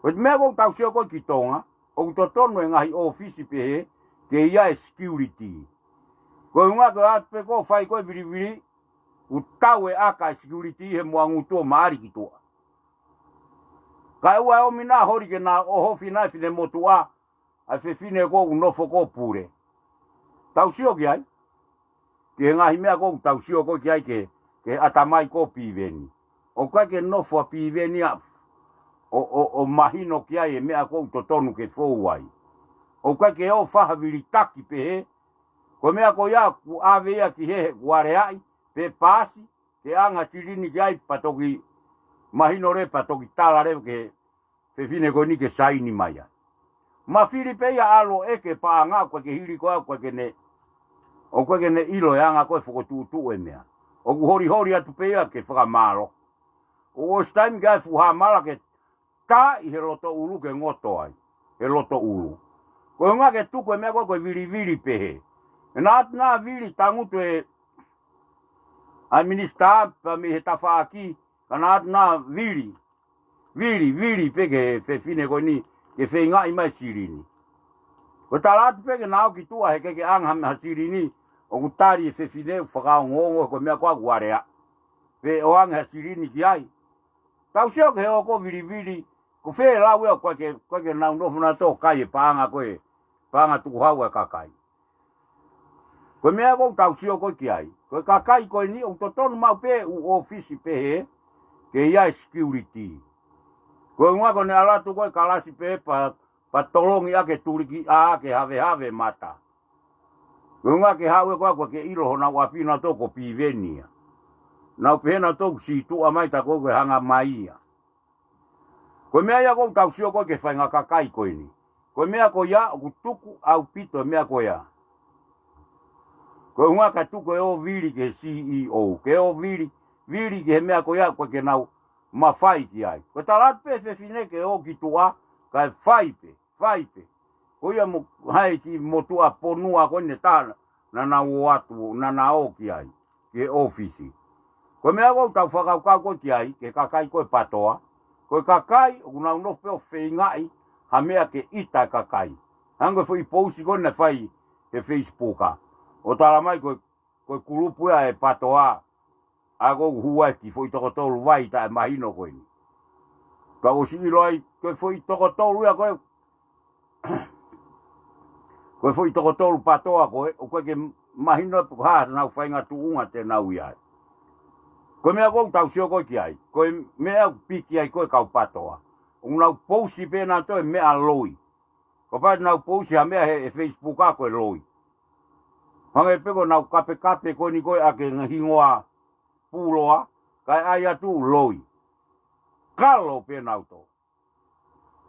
Ko e meʻa ʻoku tau sio ko ē ki Tonga, ʻoku totonu e ngaahi ʻōfisi pehē ke ʻi ai e security. Ko e ʻuhinga ko e ʻatu pē ko ē fai ko ē vilivili, ʻoku tau e ʻaka e security he muʻa ngutu ʻo maʻali ki tuʻa. Kae ʻoua ʻe ʻomi na holi ke na ʻohofi na e finemotuʻa, ʻa e fefine ko ē ʻoku nofo ko ē pule. Tau sio ki ai. Ki he ngaahi meʻa ko ē ʻoku tau sio ko ē ki ai ke, ke ʻatamai ko ē Piveni. ʻOku ʻikai ke nofo ʻa Piveni ʻo, ʻo, ʻo mahino ki ai e meʻa ko ē ʻoku totonu ke fou ai. ʻOku ʻikai ke ō fai ha vilitaki pehē. Ko e meʻa ko ia ʻoku ʻave ia ki he, he ʻoku aleaʻi, pe paasi, ke ʻange ha silini ki ai pea toki mahino leva pea toki tala leva ki he fefine ko eni ke saini mai ai. Ma fili pē ia ʻalu ʻo ʻeke paʻanga ʻoku ʻikai ke hili ko ē ʻoku ʻikai ke ne, ʻoku ʻikai ke ne ʻilo e anga ko ē fokotuʻutuʻu e meʻa. ʻOku holiholi atu pē ia ke fakamālō. ʻOku ʻosi taimi ke ʻai e fuʻu hāmala ke tā ʻi he loto ʻulu ke ngoto ai. He loto ʻulu. Ko e ʻuhinga ke tuku e meʻa ko ē ko e vilivili pehē. ʻE na ʻatu na vili tangutu e ʻa e minisitā pea mei he tafaʻaki, ka na ʻatu na vili, vili, vili pē ki he fefine ko eni, ke feingaʻi mai e silini. Ko e tala atu pē ke na ō ki tuʻa heʻikai ke ʻange ha, ha silini, ʻoku tali e fefine ʻoku fakaongoongo ko e meʻa ko ē ʻoku aleaʻi. Pe ʻoange ha silini ki ai. Tau sio ki he ō ko ē vilivili, ko fē lau ia ʻoku ʻikai ke, ʻikai ke nau nofo na ʻo kai e paʻanga ko ē, paʻanga tukuhau ʻa e kakai. Ko e meʻa ʻoku tau sio ko ē ki ai. Ko e kakai ko eni ʻoku totonu maʻu pē ʻū ʻōfisi pehē, ke ʻi ai e security. Ko e ʻuhinga ko ʻene ʻalu atu ko ē kalasi pē pea, pea tolongi ʻa e tuliki ʻa ke havehave mata. Ko e ʻuhinga ke haʻu ē ko ē ʻoku ʻikai ke ʻilo honau ʻapi na ʻo ko Piveni ia. Nau pehē na ʻo sītuʻa mai ta ko ē ko e hanga mai ia. Ko e meʻa ia ʻoku tau sio ko ē ki he faʻahinga kakai ko eni. Ko e meʻa ko ia ʻoku tuku ʻaupito e meʻa ko ia. Ko e ʻuhinga ka tuku e ō vili ki he C E O. Ke ō vili, vili ki he meʻa ko ia ʻoku ʻikai ke nau mafai ki ai. Ko e tala atu pē fefine ke ō ki tuʻa, kae fai pē, fai pē. Ko ia mo, hai ki motuʻa ponua ko eni ʻe taha, na na ō atu, na na ō ki ai, ki he ʻōfisi. Ko e meʻa ʻoku tau fakakaukau ko ē ki ai, ki he kakai ko ē PATOA. Ko e kakai, ʻoku nau nofo pē ʻo feingaʻi, ha meʻa ke ʻita e kakai. Hangē ko e foʻi pousi ko ē naʻe fai he Facebook ʻa. ʻO tala mai ko e, ko e kulupu ia e PATOA. ʻA ko ē ʻoku hū ai ki he foʻi toko tolu vai taʻemahino ko eni. Ka ʻosi ʻilo ai, ko e foʻi toko tolu ia ko ē, ko e foʻi toko tolu PATOA ko ē, ʻoku ʻikai ke mahino pe ko e hā haʻanau faʻahinga tuʻunga te nau ʻi ai. Ko e meʻa ʻoku tau sio ko ē ki ai. Ko e meʻa ʻoku piki ai ko ē kau PATOA. ʻOku nau pousi pē na ʻo e meʻa loi. Kapau te nau pousi ha meʻa he, he Facebook ʻa ko e loi. Hangē pē ko ʻenau kapekape ko eni ko ē ʻa e ngaahi hingoa puloa, kae ʻai atu loi. Kalo pē nautolu.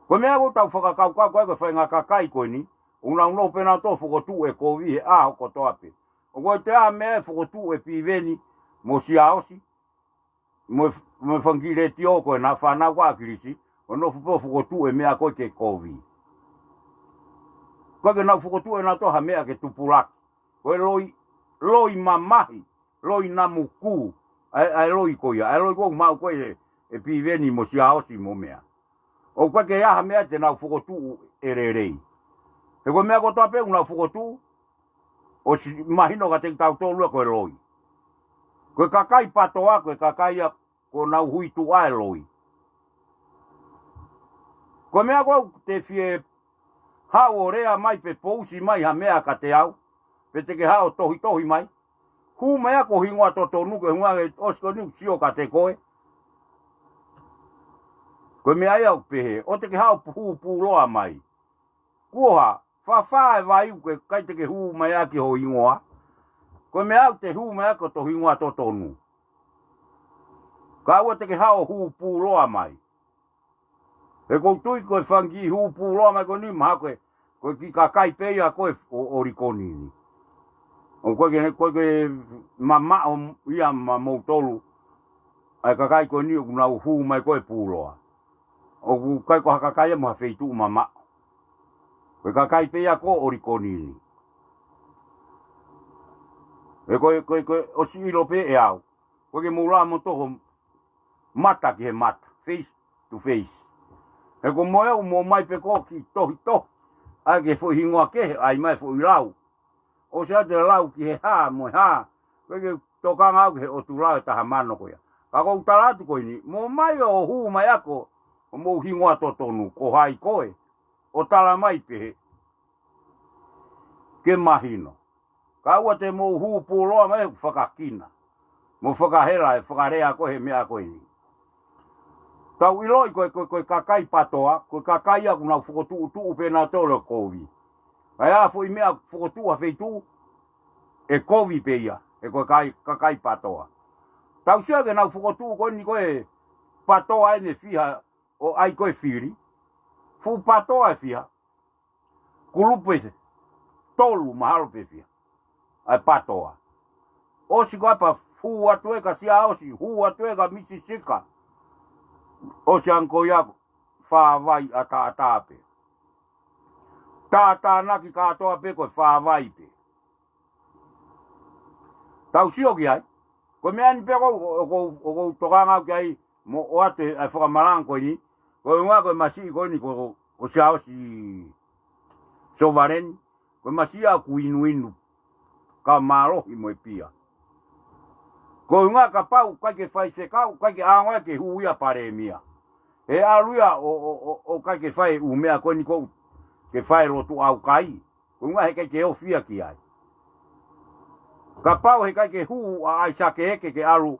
Ko e meʻa ʻoku tau fakakaukau ko ē ko e faʻahinga kakai ko eni, ʻoku nau nofo pē nautolu ʻo fokotuʻu e kovi he ʻaho kotoa pē. ʻOku ʻikai toe ʻi ai ha meʻa ʻe fokotuʻu ʻe Piveni mo Siaosi, mo, mo e fanga kiʻi letiō ko ē naʻa nau fānau ko ē ʻa ʻAkilisi, ʻo nofo pē ʻo fokotuʻu e meʻa ko ē ke kovi. ʻOku ʻikai ke nau fokotuʻu ʻe nautolu ha meʻa ke tupulaki. Ko e loi, loi mamahi, loi namukū, ʻa e, ʻa e loi ko ia, ʻa e loi ko ē ʻoku maʻu ko ē ʻe, ʻe Piveni mo Siaosi mo meʻa. ʻOku ʻikai ke ʻi ai ha meʻa te nau fokotuʻu ʻe lelei. He ko e meʻa kotoa pē ʻoku nau fokotuʻu, ʻosi mahino kiate kitautolu ia ko e loi. Ko e kakai PATOA, ko e kakai ia ʻoku nau hui tuʻa e loi. Ko e meʻa ko ē ʻoku te fie haʻu ʻo lea mai pe pousi mai ha meʻa kiate au, pe te ke haʻu ʻo tohitohi mai. Hū mai ʻa ho hingoa totonu ko e ʻuhinga ʻoku ʻosi ko eni ʻoku sio kiate koe. Ko e meʻa ia ʻoku pehē, ʻoua te ke haʻu ʻo hū puloa mai. Kuo hā, fafā e vai ʻoku ʻikai te ke hū mai ʻaki ho hingoa. Ko e meʻa ʻoku te hū mai ʻaki ko ho hingoa totonu. Ka ʻoua te ke haʻu ʻo hū pūloa mai. He ʻoku ou tui ko e fanga kiʻi hū pūloa mai ko eni mahalo ko e, ko e kiʻi kakai pē ia ko ē ʻo, ʻo Likoni ni. ʻOku ʻikai ke, ʻoku ʻikai ke mamaʻo ia maʻamoutolu ʻa e kakai ko eni ʻoku nau hū mai ko ē pūloa. ʻOku ʻikai ko ha kakai ia mo ha feituʻu mamaʻo. Ko e kakai pē ia ko ē ʻo Likoni ni. He ko e, ko e, ko e ʻosi ʻilo pē ʻe au. ʻOku ʻikai ke mou lava mo toho mata ki he mata, face to face. He ko e moʻoni ʻoku mou ō mai pē ko ē ʻo kiʻi tohitohi ʻaki e foʻi hingoa kehe, ʻai mai e foʻi lau. ʻOsi ʻa e lau ki he hā mo e hā, ʻoku ʻikai ke tokanga au ki he ʻotu lau ʻe taha mano ko ia. Ka ʻoku ou tala atu ko eni, mou ō mai ʻo hū mai ʻaki hoʻomou hingoa totonu, ko hai koe, ʻo tala mai pehē ke mahino. Ka ʻoua te mou hū pūloa mai ʻo fakakina mo fakahela e fakalea ko ē he meʻa ko eni. Tau ʻiloʻi ko e, ko e, ko e kakai PATOA, ko e kakai ia ʻoku nau fokotuʻutuʻu pē nautolu e kovi. Ka ʻi ai ha foʻi meʻa fokotuʻu ha feituʻu, ʻe kovi pē ia, he ko e kai, kakai PATOA. Tau sio ki heʻenau fokotuʻu ko eni ko e PATOA ʻe fiha ʻo ʻai ko e fili. Fuʻu PATOA ʻe fiha. Kulupu ʻe tolu mahalo pē fiha ʻa e PATOA. ʻOsi ko ia pea hū atu ē kia Siaosi, hū atu ē kia Misi Sika. ʻOsi ange ko ia, fāvai ʻataʻatā pē. Tātānaki kātoa pē ko e fāvai pē. Tau sio ki ai. Ko e meʻa ni pē ʻoku ou, ʻoku ou, ʻoku ou tokanga au ki ai mo ʻoatu ʻa e fakamalanga ko eni. Ko e ʻuhinga ko e masiʻi ko eni ko, ko Siaosi Sovaleni. Ko e masiʻi ia ʻoku inuinu ka mālohi mo e pia. Ko e ʻuhinga kapau ʻoku ʻikai ke faifekau, ʻoku ʻikai ke ʻaonga ke hū ia palēmia. He ʻalu ia ʻo, ʻo, ʻo, ʻo ʻikai ke fai e ʻū meʻa ko eni ʻoku ke fai e lotu ʻaukai. Ko e ʻuhinga he ʻikai ke ofi ia ki ai. Kapau he ʻikai ke hū ʻa ʻAisake Eke ke ʻalu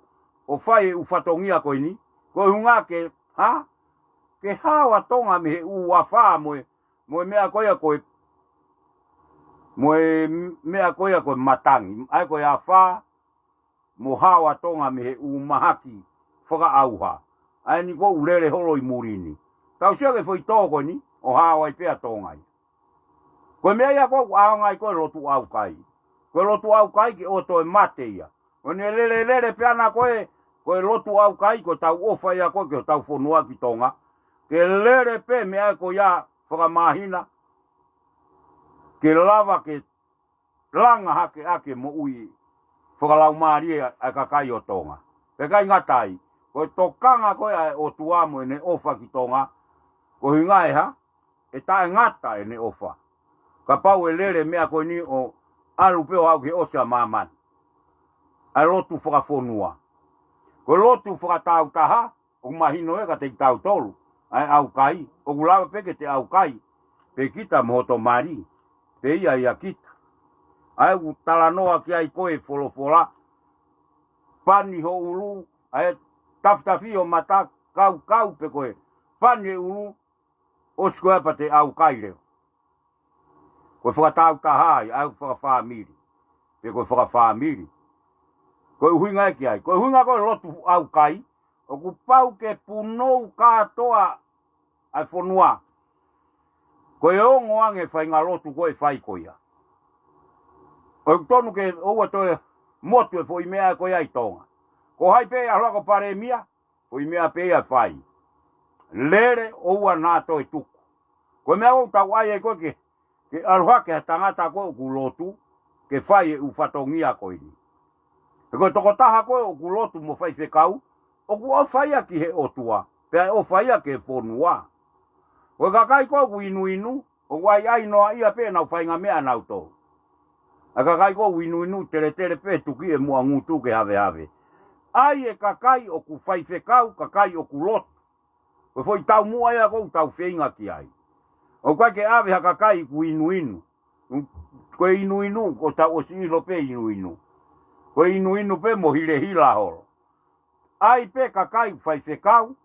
ʻo fai e ʻū fatongia ko eni, ko e ʻuhinga ke, hā? Ke hao ʻa Tonga mei he ʻū afā mo e, mo e meʻa ko ia ko e, mo e meʻa ko ia ko e matangi. ʻA ia ko e afā mo hao ʻa Tonga mei he ʻū mahaki fakaʻauha. ʻA eni ʻoku lele holo ʻi muli ni. Tau sio ki he foʻi tō ko eni, ʻo hao ai pē ʻa Tonga ia. Ko e meʻa ia ʻoku ʻaonga ai ko e lotu ʻaukai. Ko e lotu ʻaukai ke ʻoua toe mate ia. ʻOku ne lele, lele pē ʻana ko e, ko e lotu ʻaukai, ko ʻetau ʻofa ia ko ē ki hotau fonua ki Tonga. Ke lele pē meʻa ko ia fakamāhina. Ke lava ke langa hake ʻaki e moʻui fakalaumālie ʻa e kakai ʻo Tonga. Pea ʻikai ngata ai, ko e tokanga ko ē ʻa e ʻOtua mo ʻene ʻofa ki Tonga, ko e ʻuhinga ē hā, ʻe taʻengata ʻene ʻofa. Kapau ʻe lele meʻa ko eni ʻo ʻalu pē ʻo aʻu ki he ʻosi ʻa māmani. ʻA e lotu fakafonua. Ko e lotu fakatāutaha, ʻoku mahino ē kiate kitautolu, ʻa e ʻaukai, ʻoku lava pē ke te ʻaukai, pē kita mo hoto mali, pē ia ia kita. ʻA ia ʻoku talanoa ki ai ko e folofola, pani ho ʻulu, ʻa e tafitafi ho mata, kaukau pē ko e pani e ʻulu, ʻosi ko ia pea te ʻaukai leva. Ko e fakatāutaha ia, ʻa e fakafāmili. Pe ko e fakafāmili. Ko e ʻuhinga ē ki ai. Ko e ʻuhinga ko e lotu ʻaukai, ʻoku pau ke punou kātoa ʻa e fonua. Ko e ongo ange faʻahinga lotu ko ē ʻe fai ko ia. ʻOku tonu ke ʻoua toe motu e foʻi meʻa ko ia ʻi Tonga. Ko hai pē ʻe ʻalu ko palēmia, foʻi meʻa pē ia ʻe fai. Lele ʻoua naʻa toe tuku. Ko e meʻa ʻoku tau ʻai ai ko ē ke, ke ʻalu hake ha tangata ko ē ʻoku lotu, ke fai e ʻū fatongia ko eni. He ko e tokotaha ko ē ʻoku lotu mo faifekau, ʻoku ʻofa ia ki he ʻOtua, pea ʻofa ia ki he fonua. Ko e kakai ko ē ʻoku inuinu, ʻoku ʻaiʻai noa ia pē ʻenau faʻahinga meʻa ʻanautolu. ʻA e kakai ko ē ʻoku inuinu teletele pē tuki e muʻa ngutu ke havehave. ʻAi e kakai ʻoku faifekau, kakai ʻoku lotu. Ko e foʻi taumuʻa ia ʻoku tau feinga ki ai. ʻOku ʻikai ke ʻave ha kakai ʻoku inuinu. Ko e inuinu, ʻoku tau ʻosi ʻilo pē inuinu. Ko e inuinu pē mo hilahila holo. ʻAi pē kakai faifekau,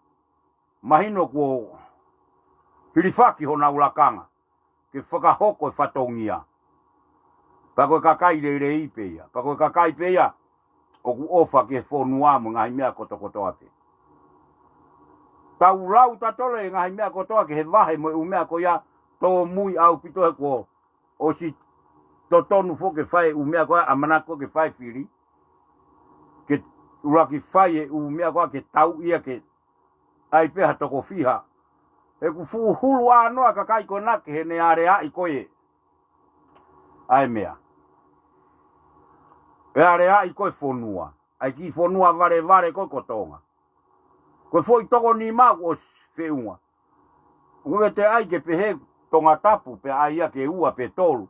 mahino kuo hilifaki honau lakanga ke fakahoko e fatongia. Pea ko e kakai lelei pē ia. Pea ko e kakai pē ia ʻoku ʻofa ki he fonua mo e ngaahi meʻa kotokotoa pē. Tau lau tatole e ngaahi meʻa kotoa ki he vahe mo e ʻū meʻa ko ia, tōmui ʻaupito he kuo ʻosi totonu foki ke fai e ʻū meʻa ko ia, ʻamanaki ko ē ke fai e fili. Ke ʻuluaki fai e ʻū meʻa ko ia ke tau ia ke ʻai pē ha toko fiha. He ʻoku fuʻu hulu ʻānoa e kakai ko ena ki heʻene aleaʻi ko ē ʻa e meʻa. ʻE aleaʻi ko ē e fonua. ʻA e kiʻi fonua valevale ko ē ko Tonga. Ko e foʻi toko nima kuo ʻosi feʻunga. ʻOku ʻikai ke toe ʻai ke pehē Tongatapu pea ʻai ia ke ua pe tolu.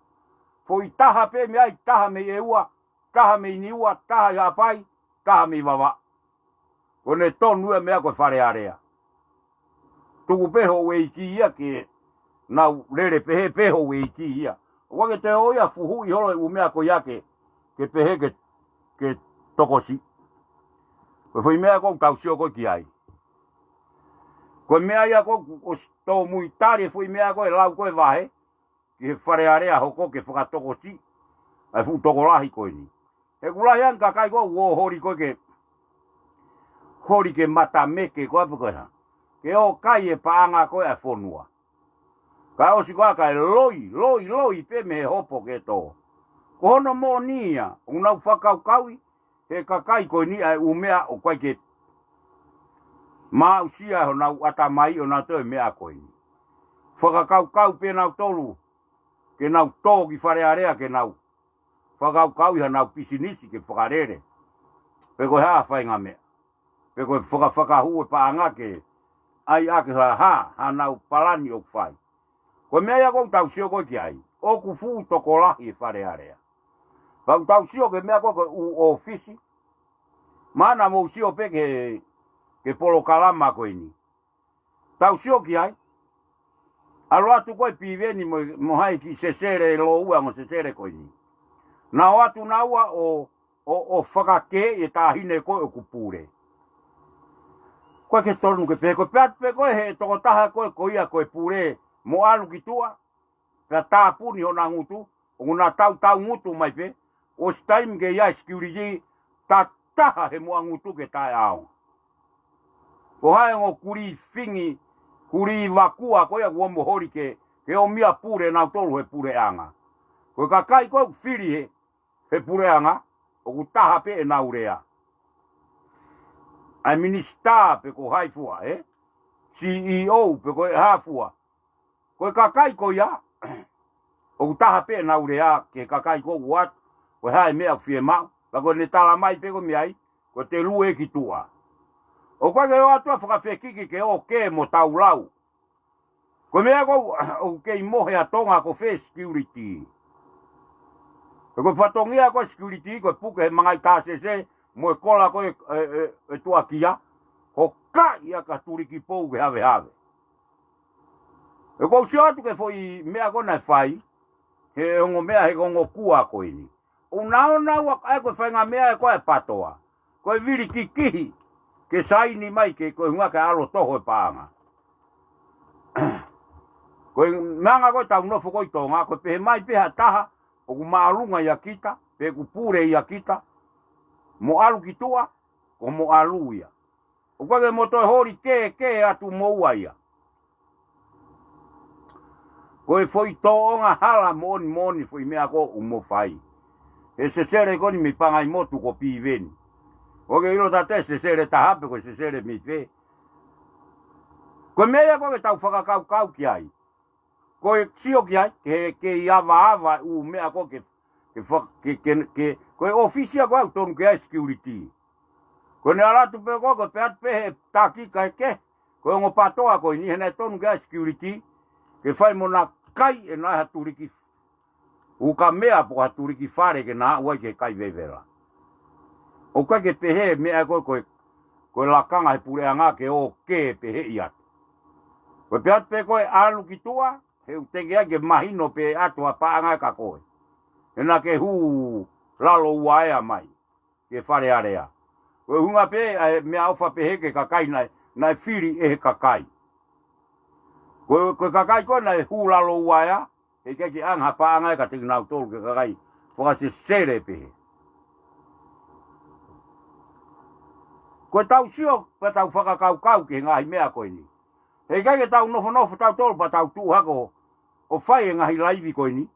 Foʻi taha pē mei ai, taha mei ʻEua, taha mei Niua, taha ʻi Haʻapai, taha mei Vavaʻu. Ko ʻene tonu e meʻa ko e Fale Alea. Tuku pē houʻeiki ia ke nau lele pehē pē houʻeiki ia. ʻOku ʻikai ke toe ʻi ai ha fuhuʻi holo e ʻū meʻa ko ia ke, ke pehē ke, ke tokosiʻi. Ko e foʻi meʻa ʻoku tau sio ko ē ki ai. Ko e meʻa ia ʻoku, ʻosi tōmui tali e foʻi meʻa ko ē lau ko ē vahe ki he Fale Alea hoko ke fakatokosiʻi ʻa e fuʻu tokolahi ko eni. He ʻoku lahi ange kakai ko ē ʻoku holi ko ē ke, holi ke matameke ko ē pe ko e hā. Ke ō kai e paʻanga ko ē ʻa e fonua. Ka ʻosi ko ā kae loi, loi, loi pē mei he hopo ke tō. Ko hono moʻoni ia, ʻoku nau fakakaukauʻi he kakai ko eni ʻa e ʻū meʻa ʻoku ʻikai ke maʻusia honau ʻatamai ʻo nau toe meʻa ko eni. Fakakaukau pē nautolu ke nau tō ki Fale Alea ke nau fakakaukauʻi hanau pisinisi ke fakalele. Pe ko e hā faʻahinga meʻa. Pe ko e fakafakahū e paʻanga ke ʻai ʻaki ha, ha, hanau palani ʻoku fai. Ko e meʻa ia ʻoku tau sio ko ē ki ai. ʻOku fuʻu tokolahi e Fale Alea. Pea ʻoku tau sio ki he meʻa ko ē ko e ʻū ʻōfisi. Mana mou sio pē ki he, ki he polokalama ko eni. Tau sio ki ai. ʻAlu atu ko ē Piveni mo, mo hai ki Sesele, lōua mo Sesele ko eni. Nau ō atu naua ʻo, ʻo, ʻo fakakē e taʻahine ko ē ʻoku pule. ʻOku ʻikai ke tonu ke pehē, ko e pehē atu pē ko ē he tokotaha ko ē ko ia ko e pule mo ʻalu ki tuʻa. Pea tāpuni hona ngutu, ʻoku na tautaungutu mai pē, ʻosi taimi ke ʻi ai e security, ta taha he moʻa ngutu ke taʻeʻaonga. Ko hai ongo kulī fingi, kulī vakua ko ia kuo mo holi ke, ke ʻomai ʻo pule nautolu he puleʻanga. Ko e kakai ko ē ʻoku fili he, he puleʻanga, ʻoku taha pē ʻenau lea. ʻA e minisitā pe ko hai fua, ē? CEO pe ko e hā fua. Ko e kakai ko ia, ʻoku taha pē ʻenau lea ki he kakai ko ē ʻoku ʻoatu, ko e hā e meʻa ʻoku fiemaʻu, ka ko ʻene tala mai pē ko e meʻa ia, ko e te lue ki tuʻa. ʻOku ʻikai ke ō atu ʻo fakafekiki ke ō kē mo tau lau. Ko e meʻa ko ē ʻoku kei mohe ʻa Tonga ko fē security. He ko e fatongia ko ē security, ko e puke he mangai tāsese, mo e kola ko ē, e, e, e tuʻakia, hokaʻi ʻaki ha tuliki pou ke havehave. He ʻoku ou sio atu ki he foʻi meʻa ko ē naʻe fai, he ongo meʻa he ongo kua ko eni. ʻOku nau nau ʻai ko e faʻahinga meʻa ē ko e patoa. Ko e vili kikihi, ke saini mai ke ko e hunga ke ʻalu ʻo toho e paʻanga. Ko e meʻa ko ē ʻoku tau nofo ko ē ʻi Tonga, ko e pehē mai pē ha taha, ʻoku māʻolunga ʻia kita, pe ʻoku pule ʻia kita, mo ʻalu ki tuʻa, ko hoʻomo ʻalu ia. ʻOku ʻikai ke mo toe holi kē, kē atu mo ua ia. Ko e foʻi tōʻonga hala moʻoni moʻoni foʻi meʻa ko ē ʻoku mo fai. He Sesele ko eni mei Pangaimotu ko Piveni. ʻOku ke ʻilo tatau e Sesele Tahape ko e Sesele mei fē. Ko e meʻa ia ko ē ke tau fakakaukau ki ai. Ko e sio ki ai, ke, ke ʻi avaava ʻū meʻa ko ē ke, ke, fa- ke, ke, ke, ko e ʻōfisi ia ko ē ʻoku tonu ke ʻi ai e security. Ko ʻene ʻalu atu pē ko ē, ko e pehē atu pē he taki kae kehe, ko e ongo patoa ko eni he naʻe tonu ke ʻi ai e security, ke fai mo na kai ʻe na ha tuliki f- ukamea pe ko ha tuliki fale ke na ʻai ki he kai vevela. ʻOku ʻikai ke pehē e meʻa ko ē, ko e, ko e lakanga he puleʻanga ke ō kē pehē ʻi atu. Ko e pehē atu pē ko ē ʻalu ki tuʻa, he ʻoku teʻeki ai ke mahino pē ʻe ʻatu ha paʻanga ia kia koe. He naʻa ke hū lalo uaea mai ki he Fale Alea. Ko e ʻuhinga pē ʻa e meʻaʻofa pehē ki he kakai naʻe, naʻe fili ʻe he kakai. Ko, ko e kakai ko ē naʻe hū lalo uaea, he ʻikai ke ʻange ha paʻanga ia kiate kinautolu ki he kakai fakasesele pehē. Ko e tau sio, pea tau fakakaukau ki he ngaahi meʻa ko eni. He ʻikai ke tau nofonofo tautolu pea tau tuʻu hake ʻo fai e ngaahi laivi ko eni.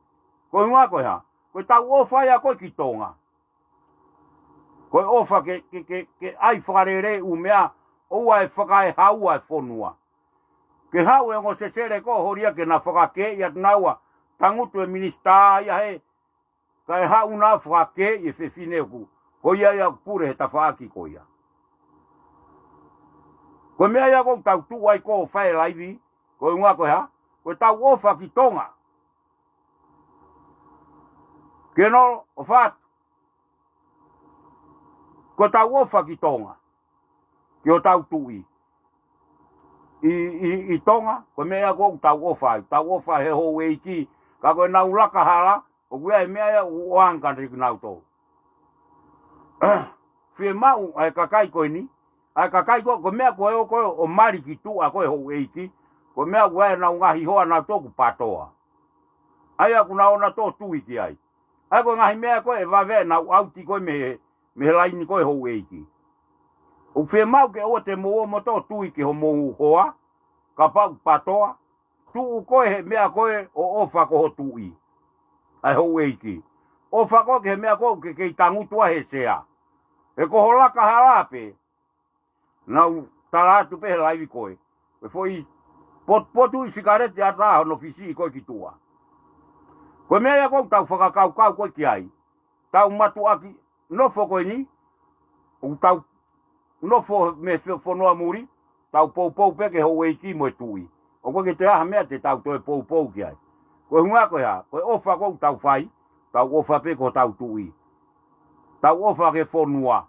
Ko e ʻuhinga ko e hā? Ko e tau ʻofa ia ko ē ki Tonga. Ko e ʻofa ke, ke, ke, ke ʻai fakalelei ʻū meʻa, ʻoua ʻe fakaehaua e fonua. Ke haʻu e ongo sesele ko ē ʻo holi ia ke na fakakē ia naua, tangutu e minisitā ia he, kae haʻu na fakakē e fefine ʻoku, ko ia ia ʻoku pule he tafaʻaki ko ia. Ko e meʻa ia ʻoku tau tuʻu ai ko ē ʻo fai e laivi, ko e ʻuhinga ko e hā? Ko e tau ʻofa ki Tonga. Ke nolo, ʻofa atu. Ko e tau ʻofa ki Tonga. Ki hotau tuʻi. ʻI, ʻi, ʻi Tonga, ko e meʻa ia ʻoku tau ʻofa ai. Tau ʻofa he houʻeiki, ka ko e nau laka hala, ʻoku ʻi ai e meʻa ia ʻoku ʻoange kiate kinautolu. Fiemaʻu ʻa e kakai ko eni, ʻa e kakai ko, ko e meʻa ko ē ʻoku ʻo mali ki tuʻa ko e houʻeiki, ko e meʻa ʻoku ʻi ai ʻenau ngaahi hoa nautolu ʻoku pātoa. ʻA ia ʻoku nau ō nautolu ʻo tui ki ai. ʻA ia ko e ngaahi meʻa ko ē ʻe vave ʻenau ʻauti ko ē mei he, mei he laini ko ē houʻeiki. ʻOku fiemaʻu ke ʻoua te mou ō moutolu ʻo tui ki homou hoa, kapau ʻoku pātoa, tuʻu ko ē he meʻa ko ē ʻo ʻofa ko ho tuʻi. ʻA e houʻeiki. ʻOfa ko ē ki he meʻa ko ē ʻoku ke kei tangutu ai he sea. He ko ho laka hala pē, nau tala atu pē he laivi ko ē. Ko e foʻi pot-, potu ʻi sikaleti ʻatā hono fisiʻi ko ē ki tuʻa. Ko e meʻa ia ʻoku tau fakakaukau ko ē ki ai. Tau mātuʻaki nofo ko eni, ʻoku tau nofo mei he fo-, fonua muli, tau poupou pē ki he houʻeiki mo e tuʻi. ʻOku ʻikai ke toe ʻi ai ha meʻa te tau toe poupou ki ai. Ko e ʻuhinga ko e hā, ko e ʻofa ʻoku tau fai, tau ʻofa pē ki hotau tuʻi. Tau ʻofa ki he fonua.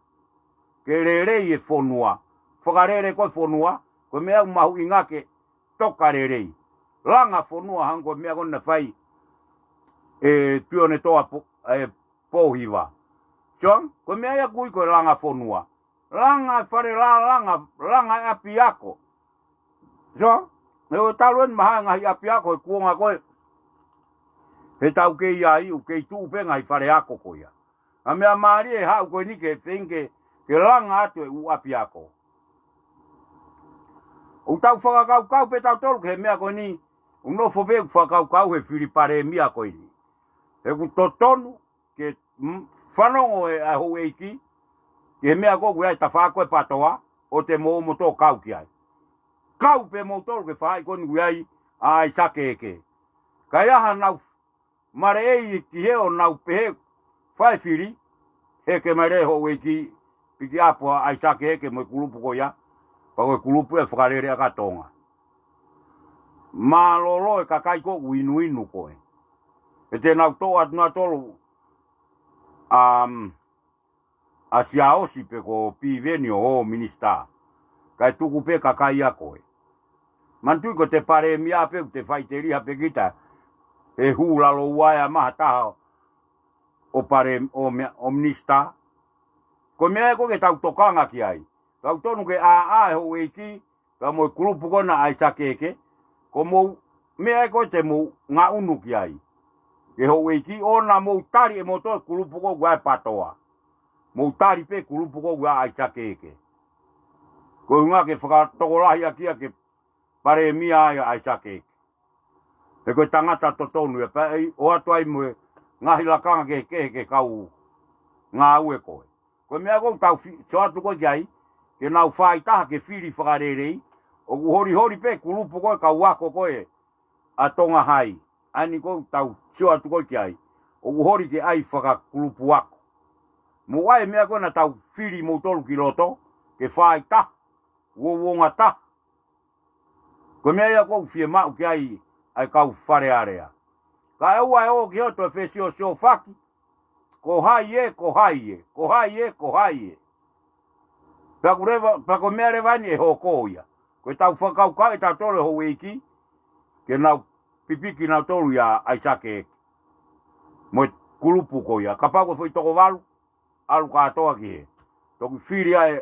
Ke lelei e fonua. Fakalele ko ē fonua, ko e meʻa ʻoku mahuʻinga ke toka lelei. Langa fonua hangē ko e meʻa ko ē naʻe fai ʻe Tuʻiʻonetoa Po-, ʻe Pōhiva. Sio, ko e meʻa ia ʻoku ui ko e langa fonua. Langa e fale lā, langa, langa e ʻapiako. Sio, he ʻoku talu eni mahalo e ngaahi ʻapiako he kuonga ko ē. He tau kei ʻi ai, ʻoku kei tuʻu pē ngaahi fale ako ko ia. ʻA e meʻa mālie ʻe haʻu ko eni ke feinga ke, ke langa atu e ʻū ʻapiako. ʻOku tau fakakaukau pē tautolu ki he meʻa ko eni, ʻoku nofo pē ʻeku fakakaukau he fili palēmia ko eni. He ʻoku totonu ke, mm, fanongo e, ʻa e houʻeiki, ki he meʻa ko ē ʻoku ʻi ai e tafaʻaki ko ē pātoa, ʻoua te mou ō moutolu ʻo kau ki ai. Kau pē moutolu ki he faʻahi ko eni ʻoku ʻi ai ʻa ʻAisake Eke. Ka ʻi ai haʻanau maleʻei ki hē ʻo nau pehē fai fili, heke mai leva e houʻeiki, pikiʻapu ʻa ʻAisake Eke mo e kulupu ko ia, pea ko e kulupu ʻe fakalele ʻaki ʻa Tonga. Mālōlō e kakai ko ē ʻoku inuinu ko ē. He te nau toʻo atu nautolu, um, ʻa Siaosi pe ko Piveni ʻo ō minisitā. Kae tuku pē kakai ia ko ē. Manatuʻi ko e palēmia pē ʻoku te faʻiteliha pē kita. He hū lalo ua ʻe ʻa maha taha ʻo palē-, ʻo mea-, ʻo minisitā. Ko e meʻa ia ʻoku ke tau tokanga ki ai. Tau tonu ke ʻā ʻa e houʻeiki, pea mo e kulupu ko ena ʻa ʻAisake Eke, ko hoʻomou meʻa ē ko ē te mou ngaʻunu ki ai. Ke houʻeiki ʻoua naʻa mou tali ʻe moutolu e kulupu ko ē ʻoku ʻi ai e pātoa. Mou tali pē e kulupu ko ē ʻoku ʻi ai ʻa ʻAisake Eke. Ko e ʻuhinga ke fakatokolahi ʻaki ia ke palēmia ai ʻa ʻAisake Eke. He ko e tangata totonu ia pea ʻe ʻoatu ai mo e ngaahi lakanga kehekehe ki he kau ngāue ko ē. Ko e meʻa ʻoku tau fi-, sio atu ko ē ki ai, ke nau fāitaha ke fili fakalelei, ʻoku holiholi pē kulupu ko ē kau ako ko ē ʻa Tonga Hai. ʻA eni ʻoku tau sio atu ko ē ki ai, ʻoku holi ke ʻai fakakulupu ako. Mou ʻai e meʻa ko ē naʻa tau fili moutolu ki loto, ke fāitaha, uouongataha. Ko e meʻa ia ʻoku fiemaʻu ki ai ʻa e kau Fale Alea. Kae ʻoua ʻe ō ki ai ʻo toe fesiosiofaki. Ko hai ē, ko hai ē, ko hai ē, ko hai ē. Pea ʻoku leva, pea ko e meʻa leva eni ʻe hoko ia. Ko e tau fakakaukau ʻe tautolu e houʻeiki, ke nau pipiki nautolu ia ʻAisake Eke. Mo e kulupu ko ia. Kapau ko e foʻi toko valu, ʻalu kātoa ki hē. Toki fili ai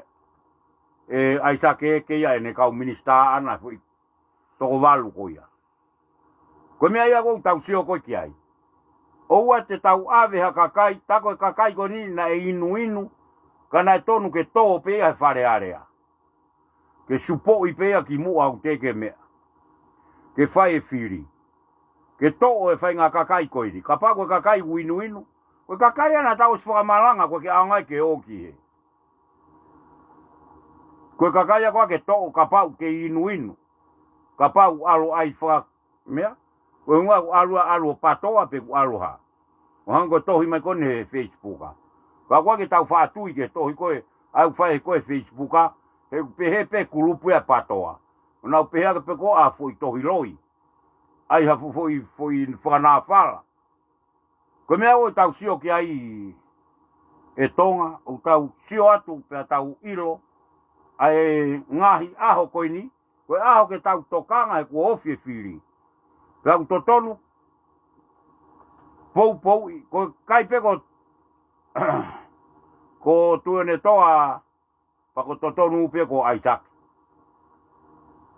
ʻe ʻAisake Eke ia ʻene kau minisitā ʻana foʻi toko valu ko ia. Ko e meʻa ia ʻoku tau sio ko ē ki ai. ʻOua te tau ʻave ha kakai, tā ko e kakai ko eni naʻe inuinu, Ka naʻe tonu ke tō pē ia he Fale Alea. Ke supoʻi pē ia ki muʻa ʻoku teʻeki ke meʻa. Ke fai e fili. Ke toʻo e faʻahinga kakai ko eni. Kapau ko e kakai ʻoku inuinu. Ko e kakai ʻa naʻa tau ʻosi fakamalanga ko e ke ʻaonga ke ō ki hē. Ko e kakai ʻa ko ā ke toʻo kapau ke inuinu. Kapau ʻalu ai faka meʻa. Ko e ʻuhinga ʻoku ʻalu ʻalu ʻo PATOA pe ʻoku ʻalu hā. ʻO hangē ko e tohi mai ko eni he Facebook ʻa. Ka ko ā ke tau faʻatui ke tohi ko ē, ʻa ʻoku fai ko ē he Facebook ʻa, he ʻoku pehē pē kulupu ʻa PATOA. ʻO nau pehē ake pē ko ā foʻi tohi loi. ʻAi ha fo-, foʻi, foʻi fakanāfala. Ko e meʻa ʻoku tau sio ki ai ʻe Tonga, ʻoku tau sio atu pea tau ʻilo, ʻa e ngaahi ʻaho ko eni, ko e ʻaho ke tau tokanga he kuo ofi e fili. Pea ʻoku totonu, poupouʻi, ko e kai pē ko, ko Tuʻiʻonetoa, pea ko totonu pē ko ʻAisake.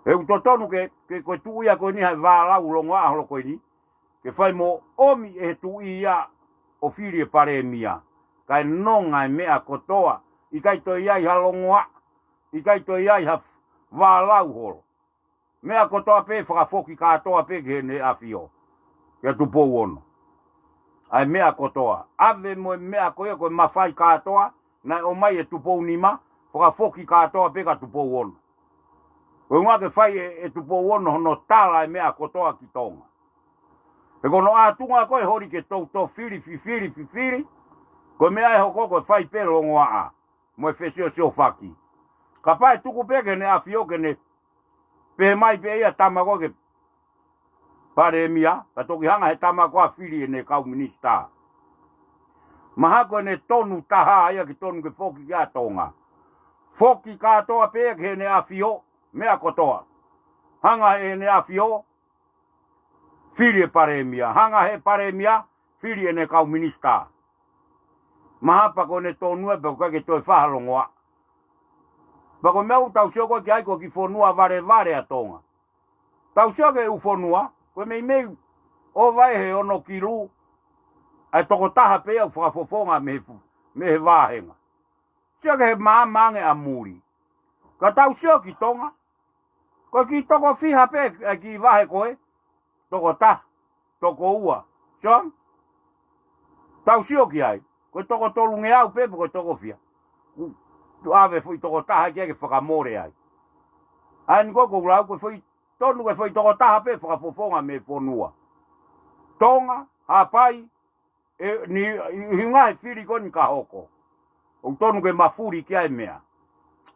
He ʻoku totonu ke, ke ko e tuʻi ʻa ko eni ha vālau longoaʻa holo ko eni, ke fai mo ʻomi ʻe he tuʻi ia ʻo fili e palēmia. Kae nonga e meʻa kotoa, ʻikai toe ʻi ai ha longoaʻa, ʻikai toe ʻi ai ha f-, vālau holo. Meʻa kotoa pē fakafoki kātoa pē ki heʻene ʻAfio. Kia Tupou Ono. ʻA e meʻa kotoa. ʻAve mo e meʻa ko ia ko e mafai kātoa, naʻe ʻomai ʻe Tupou Nima, fakafoki kātoa pē kia Tupou Ono. Ko e ʻuhinga ke fai ʻe, ʻe Tupou Ono hono tala e meʻa kotoa ki Tonga. He ko hono ʻātunga ko ē holi ke toutou fili, fifili, fifili, ko e meʻa ʻe hoko ko e fai pē longoaʻa. Mo e fesiosiofaki. Kapau ʻe tuku pē ke ne ʻAfio ke ne pehē mai pē ia tama ko ē ke palēmia, ka toki hanga he tama ko ē ʻo fili ʻene kau minisitā. Mahalo ko ʻene tonu taha ia ke tonu ke foki kia Tonga. Foki kātoa pē ki heʻene ʻAfio, meʻa kotoa. Hanga heʻene ʻAfio, fili e palēmia. Hanga he palēmia, fili ʻene kau minisitā. Mahalo pē ko ʻene tonu ē pē ʻoku ʻikai ke toe fai ha longoaʻa. Pea ko e meʻa ʻoku tau sio ko ē ki ai ko e kiʻi fonua valevale ʻa Tonga. Tau sio ki he ʻū fonua, ko e meimei ʻova ʻe he ono kilu, ʻa e tokotaha pē ia ʻoku fakafofonga mei he fu-, mei he vāhenga. Sio ki he maama ange ʻa muli. Ka tau sio ki Tonga, ko e kiʻi toko fiha pē, ʻa e kiʻi vahe ko ē, toko taha, toko ua. Sio? Tau sio ki ai, ko e toko tolungeau pē, ko e toko fiha. Ku, tu ʻave foʻi toko taha ki ai ke fakamole ai. ʻA eni ko ē ʻoku lau ko e foʻi, tonu ko e foʻi toko taha pē fakafofonga mei he fonua. Tonga, Haʻapai, ʻe, ni, ʻi, ʻi he ngaahi fili ko eni ka hoko. ʻOku tonu ke mafuli ki ai e meʻa.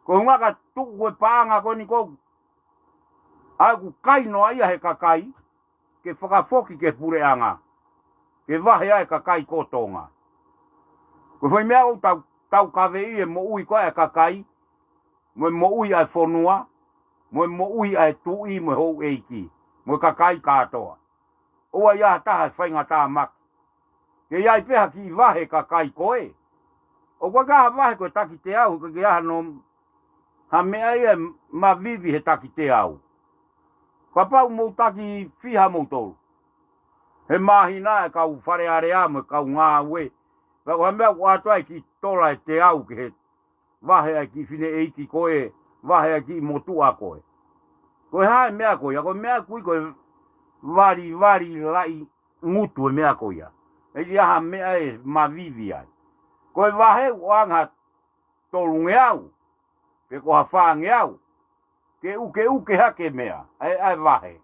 Ko e ʻuhinga ka tuku ko e paʻanga ko eni ko ē, ʻa ʻoku kai noa ia he kakai, ke fakafoki ki he puleʻanga, ke vahe ai e kakai ko Tonga. Ko e foʻi meʻa ʻoku tau, tau kavei e moʻui ko ē ʻa e kakai, mo e moʻui ʻa e fonua, mo e moʻui ʻa e tuʻi, mo e houʻeiki, mo e kakai kātoa. ʻOua ʻe ʻi ai ha taha ʻe faingatāmaki. Ke ʻi ai pē ha kiʻi vahe kakai ko ē. ʻOku ʻikai ha vahe ko e taki teau, ʻoku ʻikai ha no, ha meʻa ia ʻe mavivi he taki teau. Kapau mou taki fiha moutolu. He māhina ʻe kau Fale Alea mo e kau ngāue. Ka ko ha meʻa ʻoku ʻoatu ai e kiʻi tola ʻe teau ki he vahe ʻa e kiʻi fineʻeiki ko ē, vahe ʻa e kiʻi motuʻa ko ē. Ko e hā e meʻa ko ia, ko e meʻa ʻoku ui ko e valivali laʻi ngutu e meʻa ko ia. ʻIkai ha meʻa ʻe mavivi ai. Ko e vahe ʻoku anga tolungeau, pe ko ha fāngeau, ke ukeʻuke hake e meʻa, ʻa e, ʻa e vahe.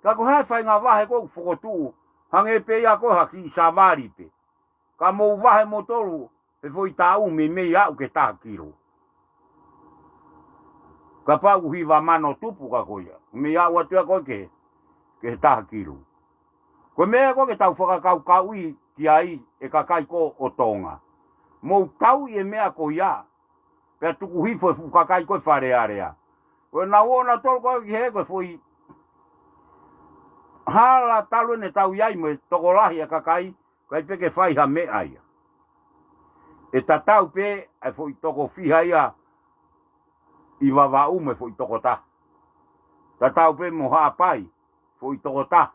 Ka ko e hā e faʻahinga vahe ko ē ʻoku fokotuʻu, hangē pē ia ko e ha kiʻi savali pē. Ka mou vahe moutolu, he foʻi taʻu meimei aʻu ki he taha kilu. Kapau ʻoku hiva mano tupu ka ko ia. Meimei aʻu atu ia ko ē ki he, ki he taha kilu. Ko e meʻa ko ē ke tau fakakaukauʻi ki ai e kakai ko ē ʻo Tonga. Mou tauʻi e meʻa ko ia. Pea tuku hifo e fuʻu kakai ko ē Fale Alea. Ko ʻenau ō nautolu ko ē ki hē ko e foʻi hala talu ʻenau tau ʻi ai mo e tokolahi ʻa e kakai, ʻikai pē ke fai ha meʻa ia. ʻE tatau pē ʻa e foʻi toko fiha ia ʻi Vavaʻu mo e foʻi toko taha. Tatau pē mo Haʻapai, foʻi toko taha.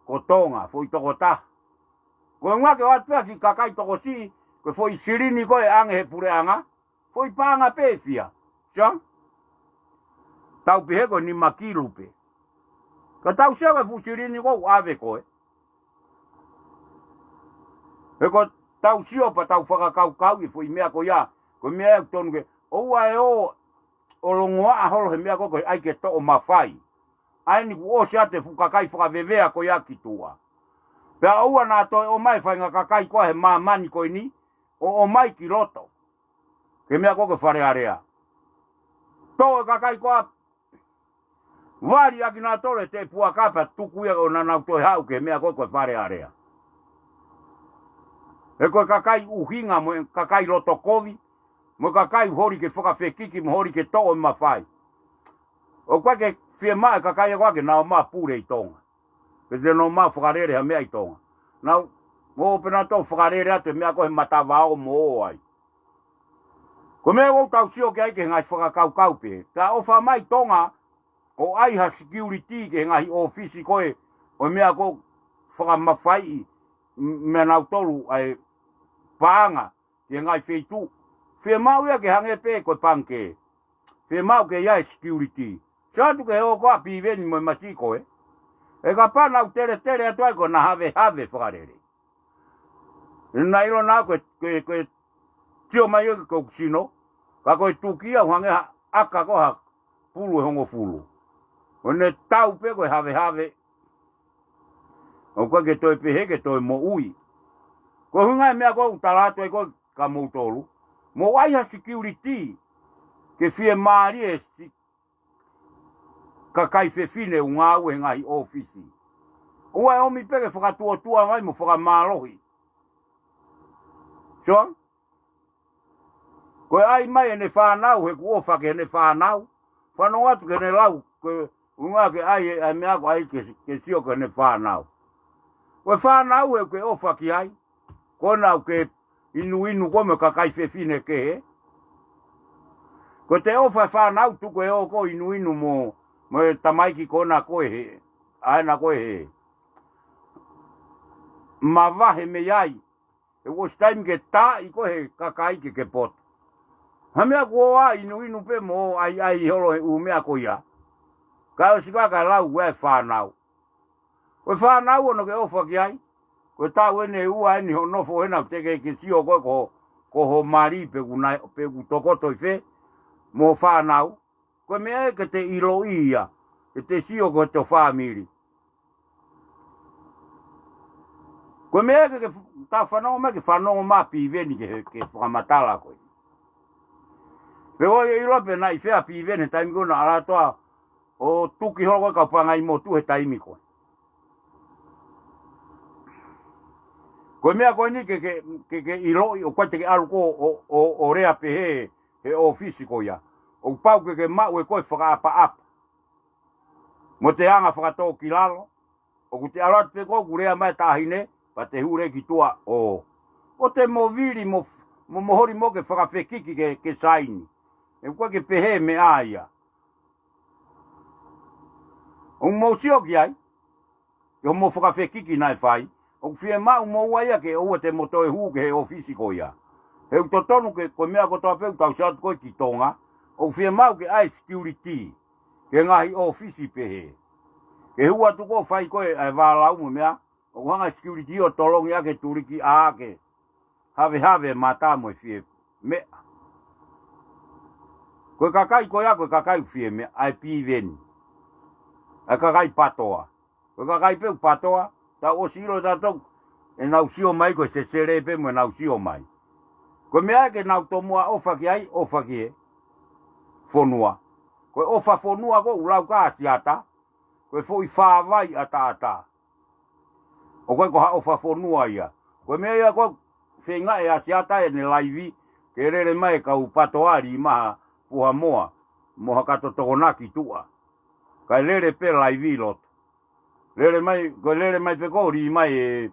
Ko Tonga, foʻi toko taha. Ko e ʻuhinga ke ʻoatu pē ha kiʻi kakai tokosiʻi, Ko e foʻi silini ko ē ʻange he puleʻanga, foʻi paʻanga pē ʻe fiha. Sio? Tau pehē ko e nima kilu pē. Ka tau sio ko e fuʻu silini ko ē ʻoku ʻave ko ē. He ko e tau sio pea tau fakakaukau ʻi he foʻi meʻa ko ia, ko e meʻa ʻoku tonu ke, ʻoua ʻe ō ʻo longoaʻa holo he meʻa ko ē ko e ʻai ke toʻo mafai. ʻA eni kuo ʻosi atu e fuʻu kakai fakavevea ko ia ki tuʻa. Pea ʻoua naʻa toe ʻomai e faʻahinga kakai ko ē he māmani ko eni, ʻo ʻomai ki loto. Ke meʻa ko ē ko e Fale Alea. Toʻo e kakai ko ē, vali ʻaki nautolu e teʻe puaka pea tuku ia ʻo naʻa nau toe haʻu ki he meʻa ko ē ko e Fale Alea. He ko e kakai ʻuhinga mo e kakai loto kovi, mo e kakai holi ke fakafekiki, mo holi ke toʻo e mafai. ʻOku ʻikai ke fiemaʻu e kakai ko ē ke nau ō mai ʻo pule ʻi Tonga. Pe te nau ō mai ʻo fakalele ha meʻa ʻi Tonga. Nau, mo pē nautolu fakalele atu e meʻa ko ē he matavao mo ō ai. Ko e meʻa ʻoku tau sio ki ai ki he ngaahi fakakaukau pē. Ka ʻofa mai Tonga, ʻo ʻai ha security ki he ngaahi ʻōfisi ko ē, ʻo e meʻa ko ē fakamafaiʻi, m-, meia nautolu ʻa e paʻanga, ki he ngaahi feituʻu. Fiemaʻu ia ke hangē pē ko e pangikē. Fiemaʻu ke ʻi ai e security. Sio atu ki he ō ko ē ʻa Piveni mo e masiʻi ko ē. He kapau naʻa nau teletele atu ai ko e na havehave fakalele. Naʻe ʻilo naʻa ko e, ko e, ko e sio mai ʻo ko e sino. Ka ko e tuki ia ʻoku hangē ha ʻaka ko ē ha pulu ʻe hongofulu. ʻO ne tau pē ko e havehave. ʻOku ʻikai ke toe pehē ke toe moʻui. Ko e ʻuhinga e meʻa ko ē ʻoku tala atu ai ko ē kia moutolu. Mou ʻai ha security. Ke fiemālie e si-, kakai fefine ʻoku ngāue he ngaahi ʻōfisi. ʻOua ʻe ʻomi pē ke fakatuotuo mai mo fakamālohi. Sio? Ko e ʻai mai ʻene fānau, he kuo ʻofa ki heʻene fānau. Fanongo atu ki heʻene lau, ko e ʻuhinga ke ʻai e, ʻai meʻa ko ē ʻai ke, ke sio ki heʻene fānau. Ko e fānau he ʻoku ke ʻofa ki ai. Ko ena ʻoku ke inuinu ko ē mo e kakai fefine kehe. Ko ʻete ʻofa e fānau tuku e ō ko ē ʻo inuinu mo, mo e tamaiki ko ena ko ē he, ʻa ena ko ē he mavahe mei ai. He kuo ʻosi taimi ke taaʻi koe he kakai ke ke poto. Ha meʻa kuo ʻosi inuinu pē mo ʻai ʻai holo he ʻū meʻa ko ia. Ka ʻosi ka ka lau ʻe he fānau. Ko e fānau ʻoku ke ʻofa ki ai. Ko e taʻu eni ʻe ua eni hoʻo nofo hena ʻoku teʻeki ke sio koe ko, ko hoʻo mali pe ʻoku nai, pe ʻoku tokoto ʻi fē mo e fānau. Ko e meʻa ia ke te ʻiloʻi ia, ke te sio ko ʻete fāmili. Ko e meʻa ia ke, ke f-, ta fanongo mai ke fanongo mai Piveni ke, ke fakamatala ko ē. Pe ʻoku ʻilo pē naʻe ʻi fē ʻa Piveni he taimi ko ē naʻe ʻalu atu ai ʻo tuki holo ko ē kau pangai motu he taimi ko ē. Ko e meʻa ko eni ke, ke, ke, ke ʻiloʻi ʻoku ʻikai te ke ʻalu koe ʻo, ʻo, ʻo lea pehē he ʻōfisi ko ia. ʻOku pau ke ke maʻu ʻe koe fakaʻapaʻapa. Mo te anga fakatōkilalo, ʻoku te ʻalu atu pē koe ʻoku lea mai e taʻahine, pea te hū leva ki tuʻa ʻo, ʻo te movili mo f-, mo moholi mo ke fakafekiki ke, ke saini. ʻOku ʻikai ke pehē e meʻa ia. ʻOku mou sio ki ai, ke mo fakafekiki naʻe fai, ʻoku fiemaʻu moua ia ke ʻoua te mo toe hū ki he ʻōfisi ko ia. He ʻoku totonu ke, ko e meʻa kotoa pē ʻoku tau sio atu ko ē ki Tonga, ʻoku fiemaʻu ke ʻai e security, ki he ngaahi ʻōfisi pehē. Ke hū atu ko ē ʻo fai ko ē ʻa e vālau mo e meʻa, ʻoku hanga e security ʻo tolongi ʻaki e tuliki ʻa ke havehave e mata mo e fie meʻa. Ko e kakai ko ia, ko e kakai ʻoku fie meʻa, ʻa e Piveni. ʻA e kakai PATOA. Ko e kakai pē ʻoku PATOA, tau ʻosi ʻilo tautolu, ʻenau sio mai ko e sesele pē mo ʻenau sio mai. Ko e meʻa ia ke nau tomuʻa ʻofa ki ai, ʻofa ki he fonua. Ko e ʻofa fonua ko ē ʻoku lau kia Siata, ko e foʻi fāvai ʻataʻatā. ʻOku ʻikai ko ha ʻofa fonua ia. Ko e meʻa ia ko ē feinga ʻe ʻa Siata ʻene laivi, ke lele mai e kau PATOA ʻi Maha Puhamoa, mo ha kato Tokonaki tuʻa. Kae lele pē laivi ʻi loto. Lele mai, ko e lele mai pē ko ē ʻo lī mai e,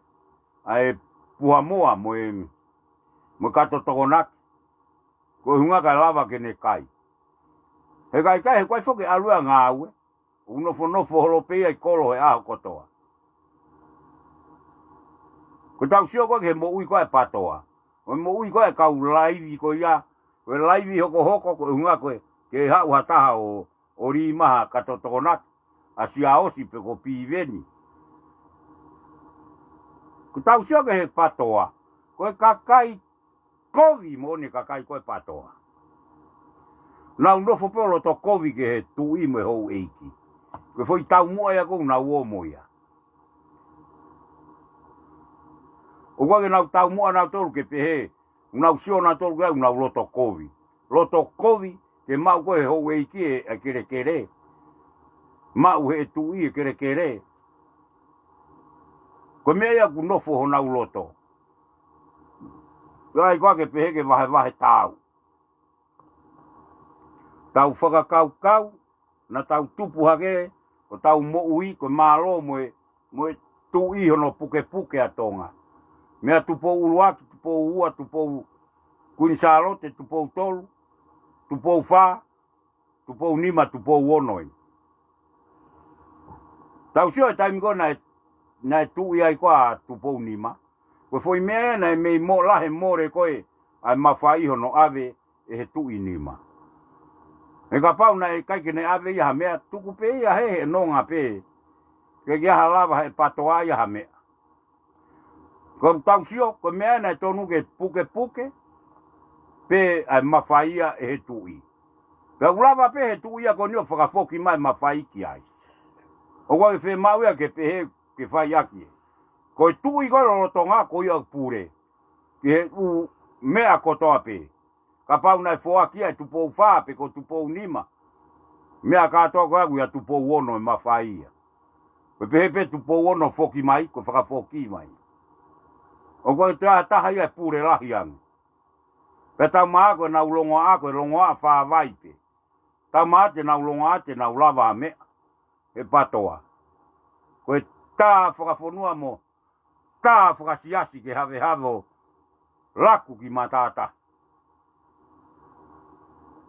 ʻa e Puhamoa mo e, mo e kato Tokonaki. Ko e ʻuhinga kae lava ke ne kai. He ʻikai kai, he ʻoku ʻikai foki ke ʻalu ia ʻo ngāue. ʻOku nofonofo holo pē ia ʻi kolo he ʻaho kotoa. Ko ʻetau sio ko ē ki he moʻui ko ē ʻa e PATOA. Ko e moʻui ko ē kau laivi ko ia, ko e laivi hokohoko ko e ʻuhinga ko ē ke haʻu ha taha ʻo, ʻo lima ha kau tokonaki, ʻa Siaosi pe ko Piveni. Ko ʻetau sio ki he PATOA, ko e kakai kovi moʻoni e kakai ko ē PATOA. Nau nofo pē ʻo loto kovi ki he tuʻi mo e houʻeiki. Ko e foʻi taumuʻa ia ʻoku nau ō mo ia. ʻOku ʻikai ke nau taumuʻa nautolu ke pehē, nau sio nautolu ke nau loto kovi. Loto kovi ke maʻu ko ē he houʻeiki e, e kelekele. Maʻu he tuʻi e kelekele. Ko e meʻa ia ʻoku nofo honau loto. ʻIkai ko ā ke pehē ke vahevahe taau. Tau fakakaukau, naʻa tau tupu hake, ʻo tau moʻui, ko e mālō mo e, mo e tuʻi hono pukepuke ʻa Tonga. Meia Tupou ʻUluaki, Tupou Ua, Tupou Kuini Sālote, Tupou Tolu, Tupou Fā, Tupou Nima, Tupou Ono ē. Tau sio he taimi ko ē naʻe, naʻe tuʻi ai ko ā Tupou Nima. Ko e foʻi meʻa ia naʻe mei mo lahi e mole ko ē ʻa e mafai hono ʻave ʻe he tuʻi nima. He kapau naʻe ʻikai ke ne ʻave ia ha meʻa, tuku pē ia he, he nonga pē. Ke ke ʻaha lava he PATOA ia ha meʻa. Ko ʻetau sio, ko e meʻa naʻe tonu ke pukepuke pē ʻa e mafai ia ʻe he tuʻi. Pea ʻoku lava pē he tuʻi ia ko eni ʻo fakafoki mai mafai ki ai. ʻOku ʻikai fiemaʻu ia ke pehē ke fai ʻaki ē. Ko e tuʻi ko ē lolotonga ko ia ʻoku pule ki he ʻū meʻa kotoa pē. Kapau naʻe foaki ia ʻe Tupou Fā pe ko Tupou Nima, meʻa kātoa ko ē ʻoku ʻia Tupou Ono e mafai ia. Ko e pehē pē Tupou Ono foki mai, ko e fakafoki mai. ʻOku ʻikai toe ʻi ai ha taha ia ʻe pule lahi ange. Pea taumaiā ko ʻenau longoaʻa, ko e longoaʻa fāvai pē. Taumaiā te nau longoaʻa te nau lava ha meʻa he PATOA. Ko e tā fakafonua mo tā fakasiasi ke havehave ʻo laku ki matātahi.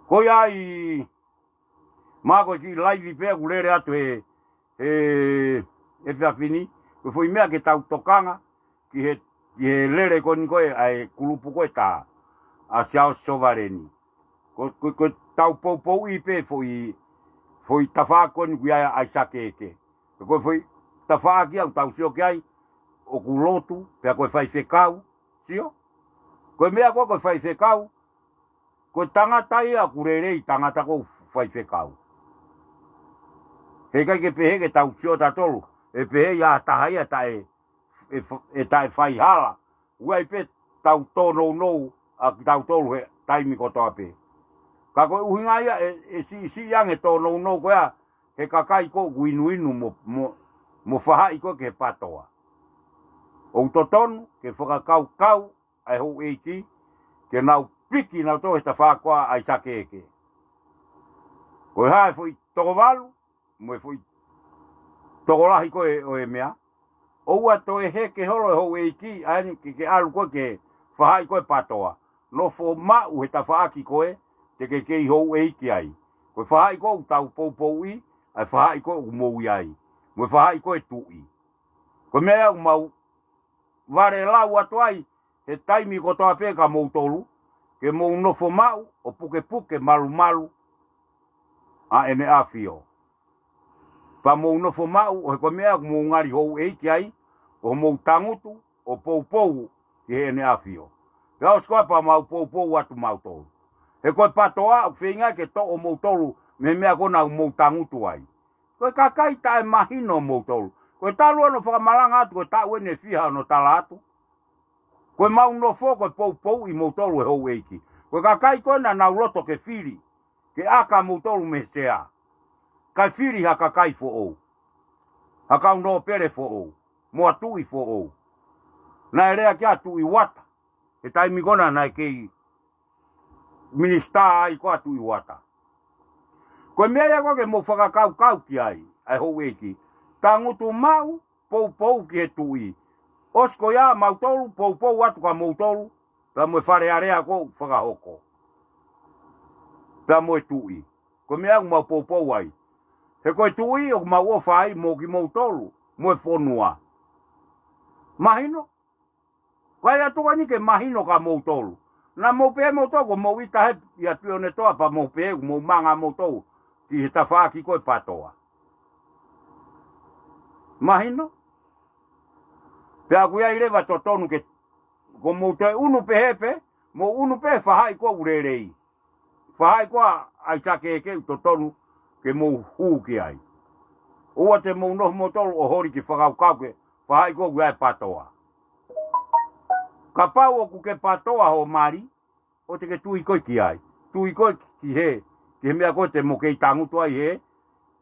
Ko ia ai, ma ko e kiʻi laivi pē ʻoku lele atu he, he, he efiafi ni, ko e foʻi meʻa ke tau tokanga ki he, ki he lele ko eni ko ē ʻa e kulupu ko ē tā, ʻa Siaosi Sovaleni. Ko, ko, ko ʻetau poupouʻi pē foʻi, foʻi tafaʻaki ko eni ʻoku ʻi ai ʻa ʻAisake Eke. Ko e foʻi tafaʻaki ia ʻoku tau sio ki ai, ʻoku lotu, pea ko e faifekau, sio? Ko e meʻa ko ē ko e faifekau, ko e tangata ia ʻoku lelei tangata ko e faifekau. Heʻikai ke pehē ke tau sio tautolu, ʻe pehē ia ha taha ia taʻe, ʻe fa-, ʻe taʻe faihala. ʻOku ʻi ai pē tau tōnounou ʻa kitautolu he taimi kotoa pē. Ka ko e ʻuhinga ia ʻe, ʻe siʻisiʻi ange tōnounou ko ia he kakai ko ē ʻoku inuinu mo, mo, mo fahaʻi ko ē ki he PATOA. ʻOku totonu ke fakakaukau ʻa e houʻeiki ke nau piki nautolu he tafaʻaki ko ē ʻa ʻAisake Eke. Ko e hā e foʻi toko valu, mo e foʻi tokolahi ko ē ʻo e meʻa. ʻOua toe heke holo e houʻeiki, ʻa eni ke, ke ʻalu ko ē ke fahaʻi ko ē PATOA. Nofo maʻu he tafaʻaki ko ē te ke kei houʻeiki ai. Ko e fahaʻi ko ē ʻoku tau poupouʻi, ʻa e fahaʻi ko ē ʻoku mou ʻi ai. Mo e fahaʻi ko ē tuʻi. Ko e meʻa ia ʻoku mau vale lau atu ai he taimi kotoa pē kia moutolu, ke mou nofo maʻu ʻo pukepuke malumalu ʻa ʻEne ʻAfio. Pea mou nofo maʻu ʻo he ko e meʻa ʻoku mou ngali houʻeiki ai, ʻo mou tangutu ʻo poupou ki heʻene ʻAfio. Pea ʻosi ko ia pea mau poupou atu mautolu. He ko e PATOA ʻoku feinga ke toʻo moutolu mei he meʻa ko ena ʻoku mou tangutu ai. Ko e kakai taʻemahino moutolu. Ko e talu hono fakamalanga atu, ko e taʻu eni ʻe fiha hono tala atu. Ko e mau nofo ko e poupouʻi moutolu ʻe houʻeiki. Ko e kakai ko ena naʻa nau loto ke fili, ke ʻaka moutolu mei he sea, kae fili ha kakai foʻou, ha kau nōpele foʻou, mo ha tuʻi foʻou. Naʻe lea ki ai Tuʻi Uata he taimi ko ena naʻe kei minisitā ai ko ā Tuʻi Uata. Ko e meʻa ia ko ē ke mou fakakaukau ki ai, ʻa e houʻeiki. Tangutu maʻu, poupou ki he tuʻi. ʻOsi ko ia mautolu, poupou atu kia moutolu, pea mo e Fale Alea ʻoku fakahoko. Pea mo e tuʻi. Ko e meʻa ʻoku mau poupou ai. He ko e tuʻi ʻoku mau ʻofa ai mo kimoutolu, mo e fonua. Mahino? Ko ia tuku eni ke mahino kia moutolu. Naʻa mou pehē moutolu ko mou ʻita he ia Pionetoa pea mou pehē ʻoku mou manga moutolu ki he tafaʻaki ko e PATOA. Mahino? Pea ʻoku ʻi ai leva totonu ke, ko mou toe ʻunu pehē pē, mou ʻunu pē fahaʻi ko ʻoku lelei. Fahaʻi ko ʻa ʻAisake ke ʻoku totonu ke mou hū ki ai. ʻOua te mou nofo moutolu ʻo holi ke fakakaukau ke fahaʻi ko ʻoku ʻi ai e PATOA. Kapau ʻoku ke PATOA ho mali, ʻoua te ke tui koe ki ai. Tui koe ki he, ki he meʻa ko ē te mo kei tangutu ai he,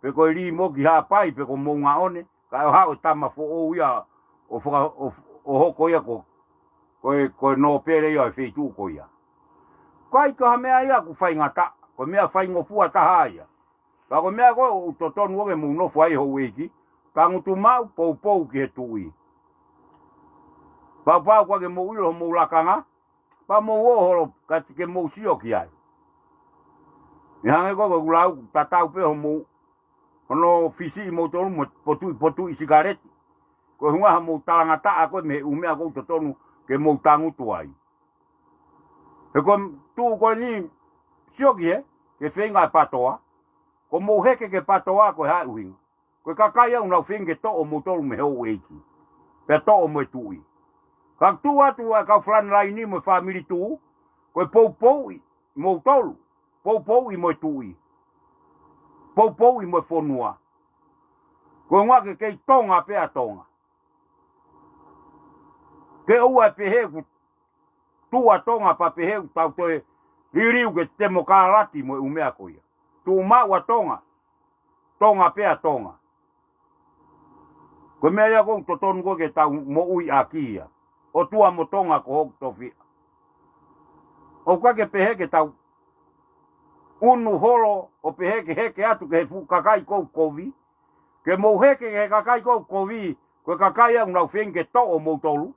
pe ko e lī mo ki Haʻapai, pe ko Moʻungaʻone, kae ʻoua ʻe tama foʻou ia ʻo faka-, ʻo, ʻo hoko ia ko, ko e, ko e nōpele ia ʻo e feituʻu ko ia. Ko ai ko ha meʻa ia ʻoku faingataʻa, ko e meʻa faingofua taha ia. Ka ko e meʻa ko ē ʻoku totonu ke mou nofo ai houʻeiki, tangutu maʻu, poupou ki he tuʻi. Paupau ko ē ke mou ʻilo homou lakanga, pea mou ō holo, ka te ke mou sio ki ai. ʻE hangē ko ʻeku lau, tatau pē homou, hono fisiʻi moutolu mo potuʻi, potuʻi sikaleti. Ko e ʻuhinga haʻamou talangataʻa ko ē mei he ʻū meʻa ʻoku totonu ke mou tangutu ai. He ko e tuʻu ko eni, sio ki he, ke feinga e PATOA, ko mou heke ke PATOA ko e hā e ʻuhinga. Ko e kakai ʻoku nau feinga ke toʻo moutolu mei houʻeiki. Pea toʻo mo e tuʻi. Ka tuʻu atu ʻa e kau frontline mo e fāmili tuʻu, ko e poupouʻi moutolu, poupouʻi mo e tuʻi. Poupouʻi mo e fonua. Ko e ʻuhinga ke kei Tonga pē ʻa Tonga. Ke ʻoua ʻe pehē ʻoku tuʻu ʻa Tonga pea pehē ʻoku tau toe liliu ke temokalati mo e ʻū meʻa ko ia. Tuʻu maʻu ʻa Tonga, Tonga pē ʻa Tonga. Ko e meʻa ia ʻoku totonu ko ē ke tau moʻui ʻaki ia. ʻOtua mo Tonga ko hoku tofiʻa. ʻOku ʻikai ke pehē ke tau ʻunu holo ʻo pehē ke heke atu ki he fuʻu kakai ʻoku kovi. Ke mou heke ki he kakai ʻoku kovi, ko e kakai ʻoku nau feinga ke toʻo moutolu.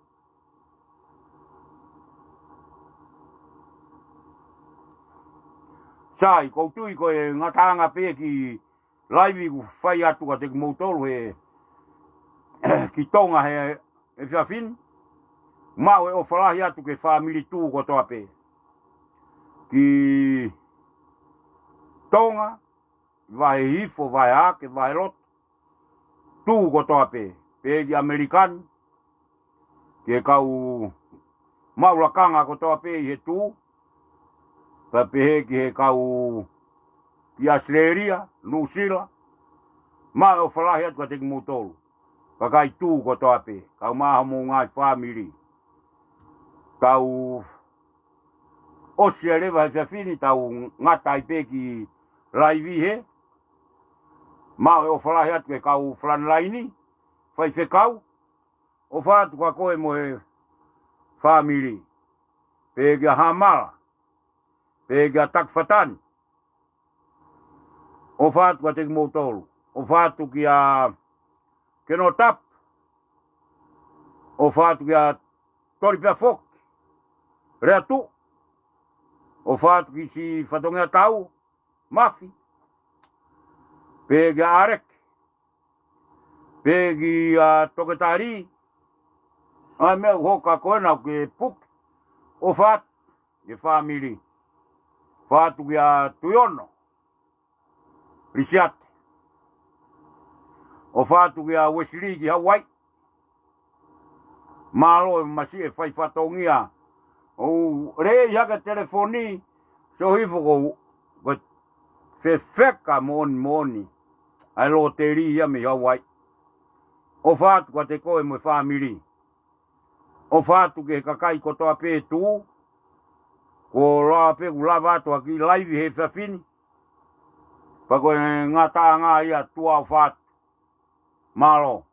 Sai, ʻoku ou tui ko e ngataʻanga pē ki he laivi ʻoku fai atu kiate kimoutolu he ki Tonga he, he efiafi ni. Maʻu e ʻofa lahi atu ki he fāmili tuʻu kotoa pē. Ki Tonga, Vahe Hihifo, Vahe Hahake, Vahe Loto, tuʻu kotoa pē. Pehē ki ʻAmelika ni, ki he kau maʻu lakanga kotoa pē ʻi he tuʻu, pea pehē ki he kau ki ʻAositelēlia, Nuʻusila, maʻu e ʻofa lahi atu kiate kimoutolu. Kakai tuʻu kotoa pē, kae ʻumaʻā homou ngaahi fāmili. Tau ʻosi leva he efiafi ni, tau ngata ai pē ki he laivi he. Maʻu e ʻofa lahi atu ki he kau frontline, faifekau, ʻofa atu kia koe mo e fāmili. Pehē kia Hamala, pehē kia Takifatani, ʻofa atu kiate kimoutolu. ʻOfa atu kia Kenotapu, ʻofa atu kia Toli pea foki, Leatu, ʻofa atu ki siʻi fatongia tau, Mafi, pehē kia ʻAleki, pehē kia Toketā Lī, ʻa e meʻa ʻoku hoko ko ena ʻoku ke puke, ʻofa atu ki he fāmili. ʻOfa atu kia Tuiono Lisiate. ʻOfa atu kia Uesilī ki Hauaiʻi. Mālō e masiʻi fai fatongia. ʻOku lelei hake telefoni, Sihifo, ko e fefeka moʻoni moʻoni ʻa e lōteli ia mei Hauaiʻi. ʻOfa atu kiate koe mo e fāmili. ʻOfa atu ki he kakai kotoa pē tuʻu, ko e lava pē ʻeku lava atu ʻaki laivi he efiafi ni. Pea ko e ngataʻanga ia, tuʻa ʻofa atu. Mālō.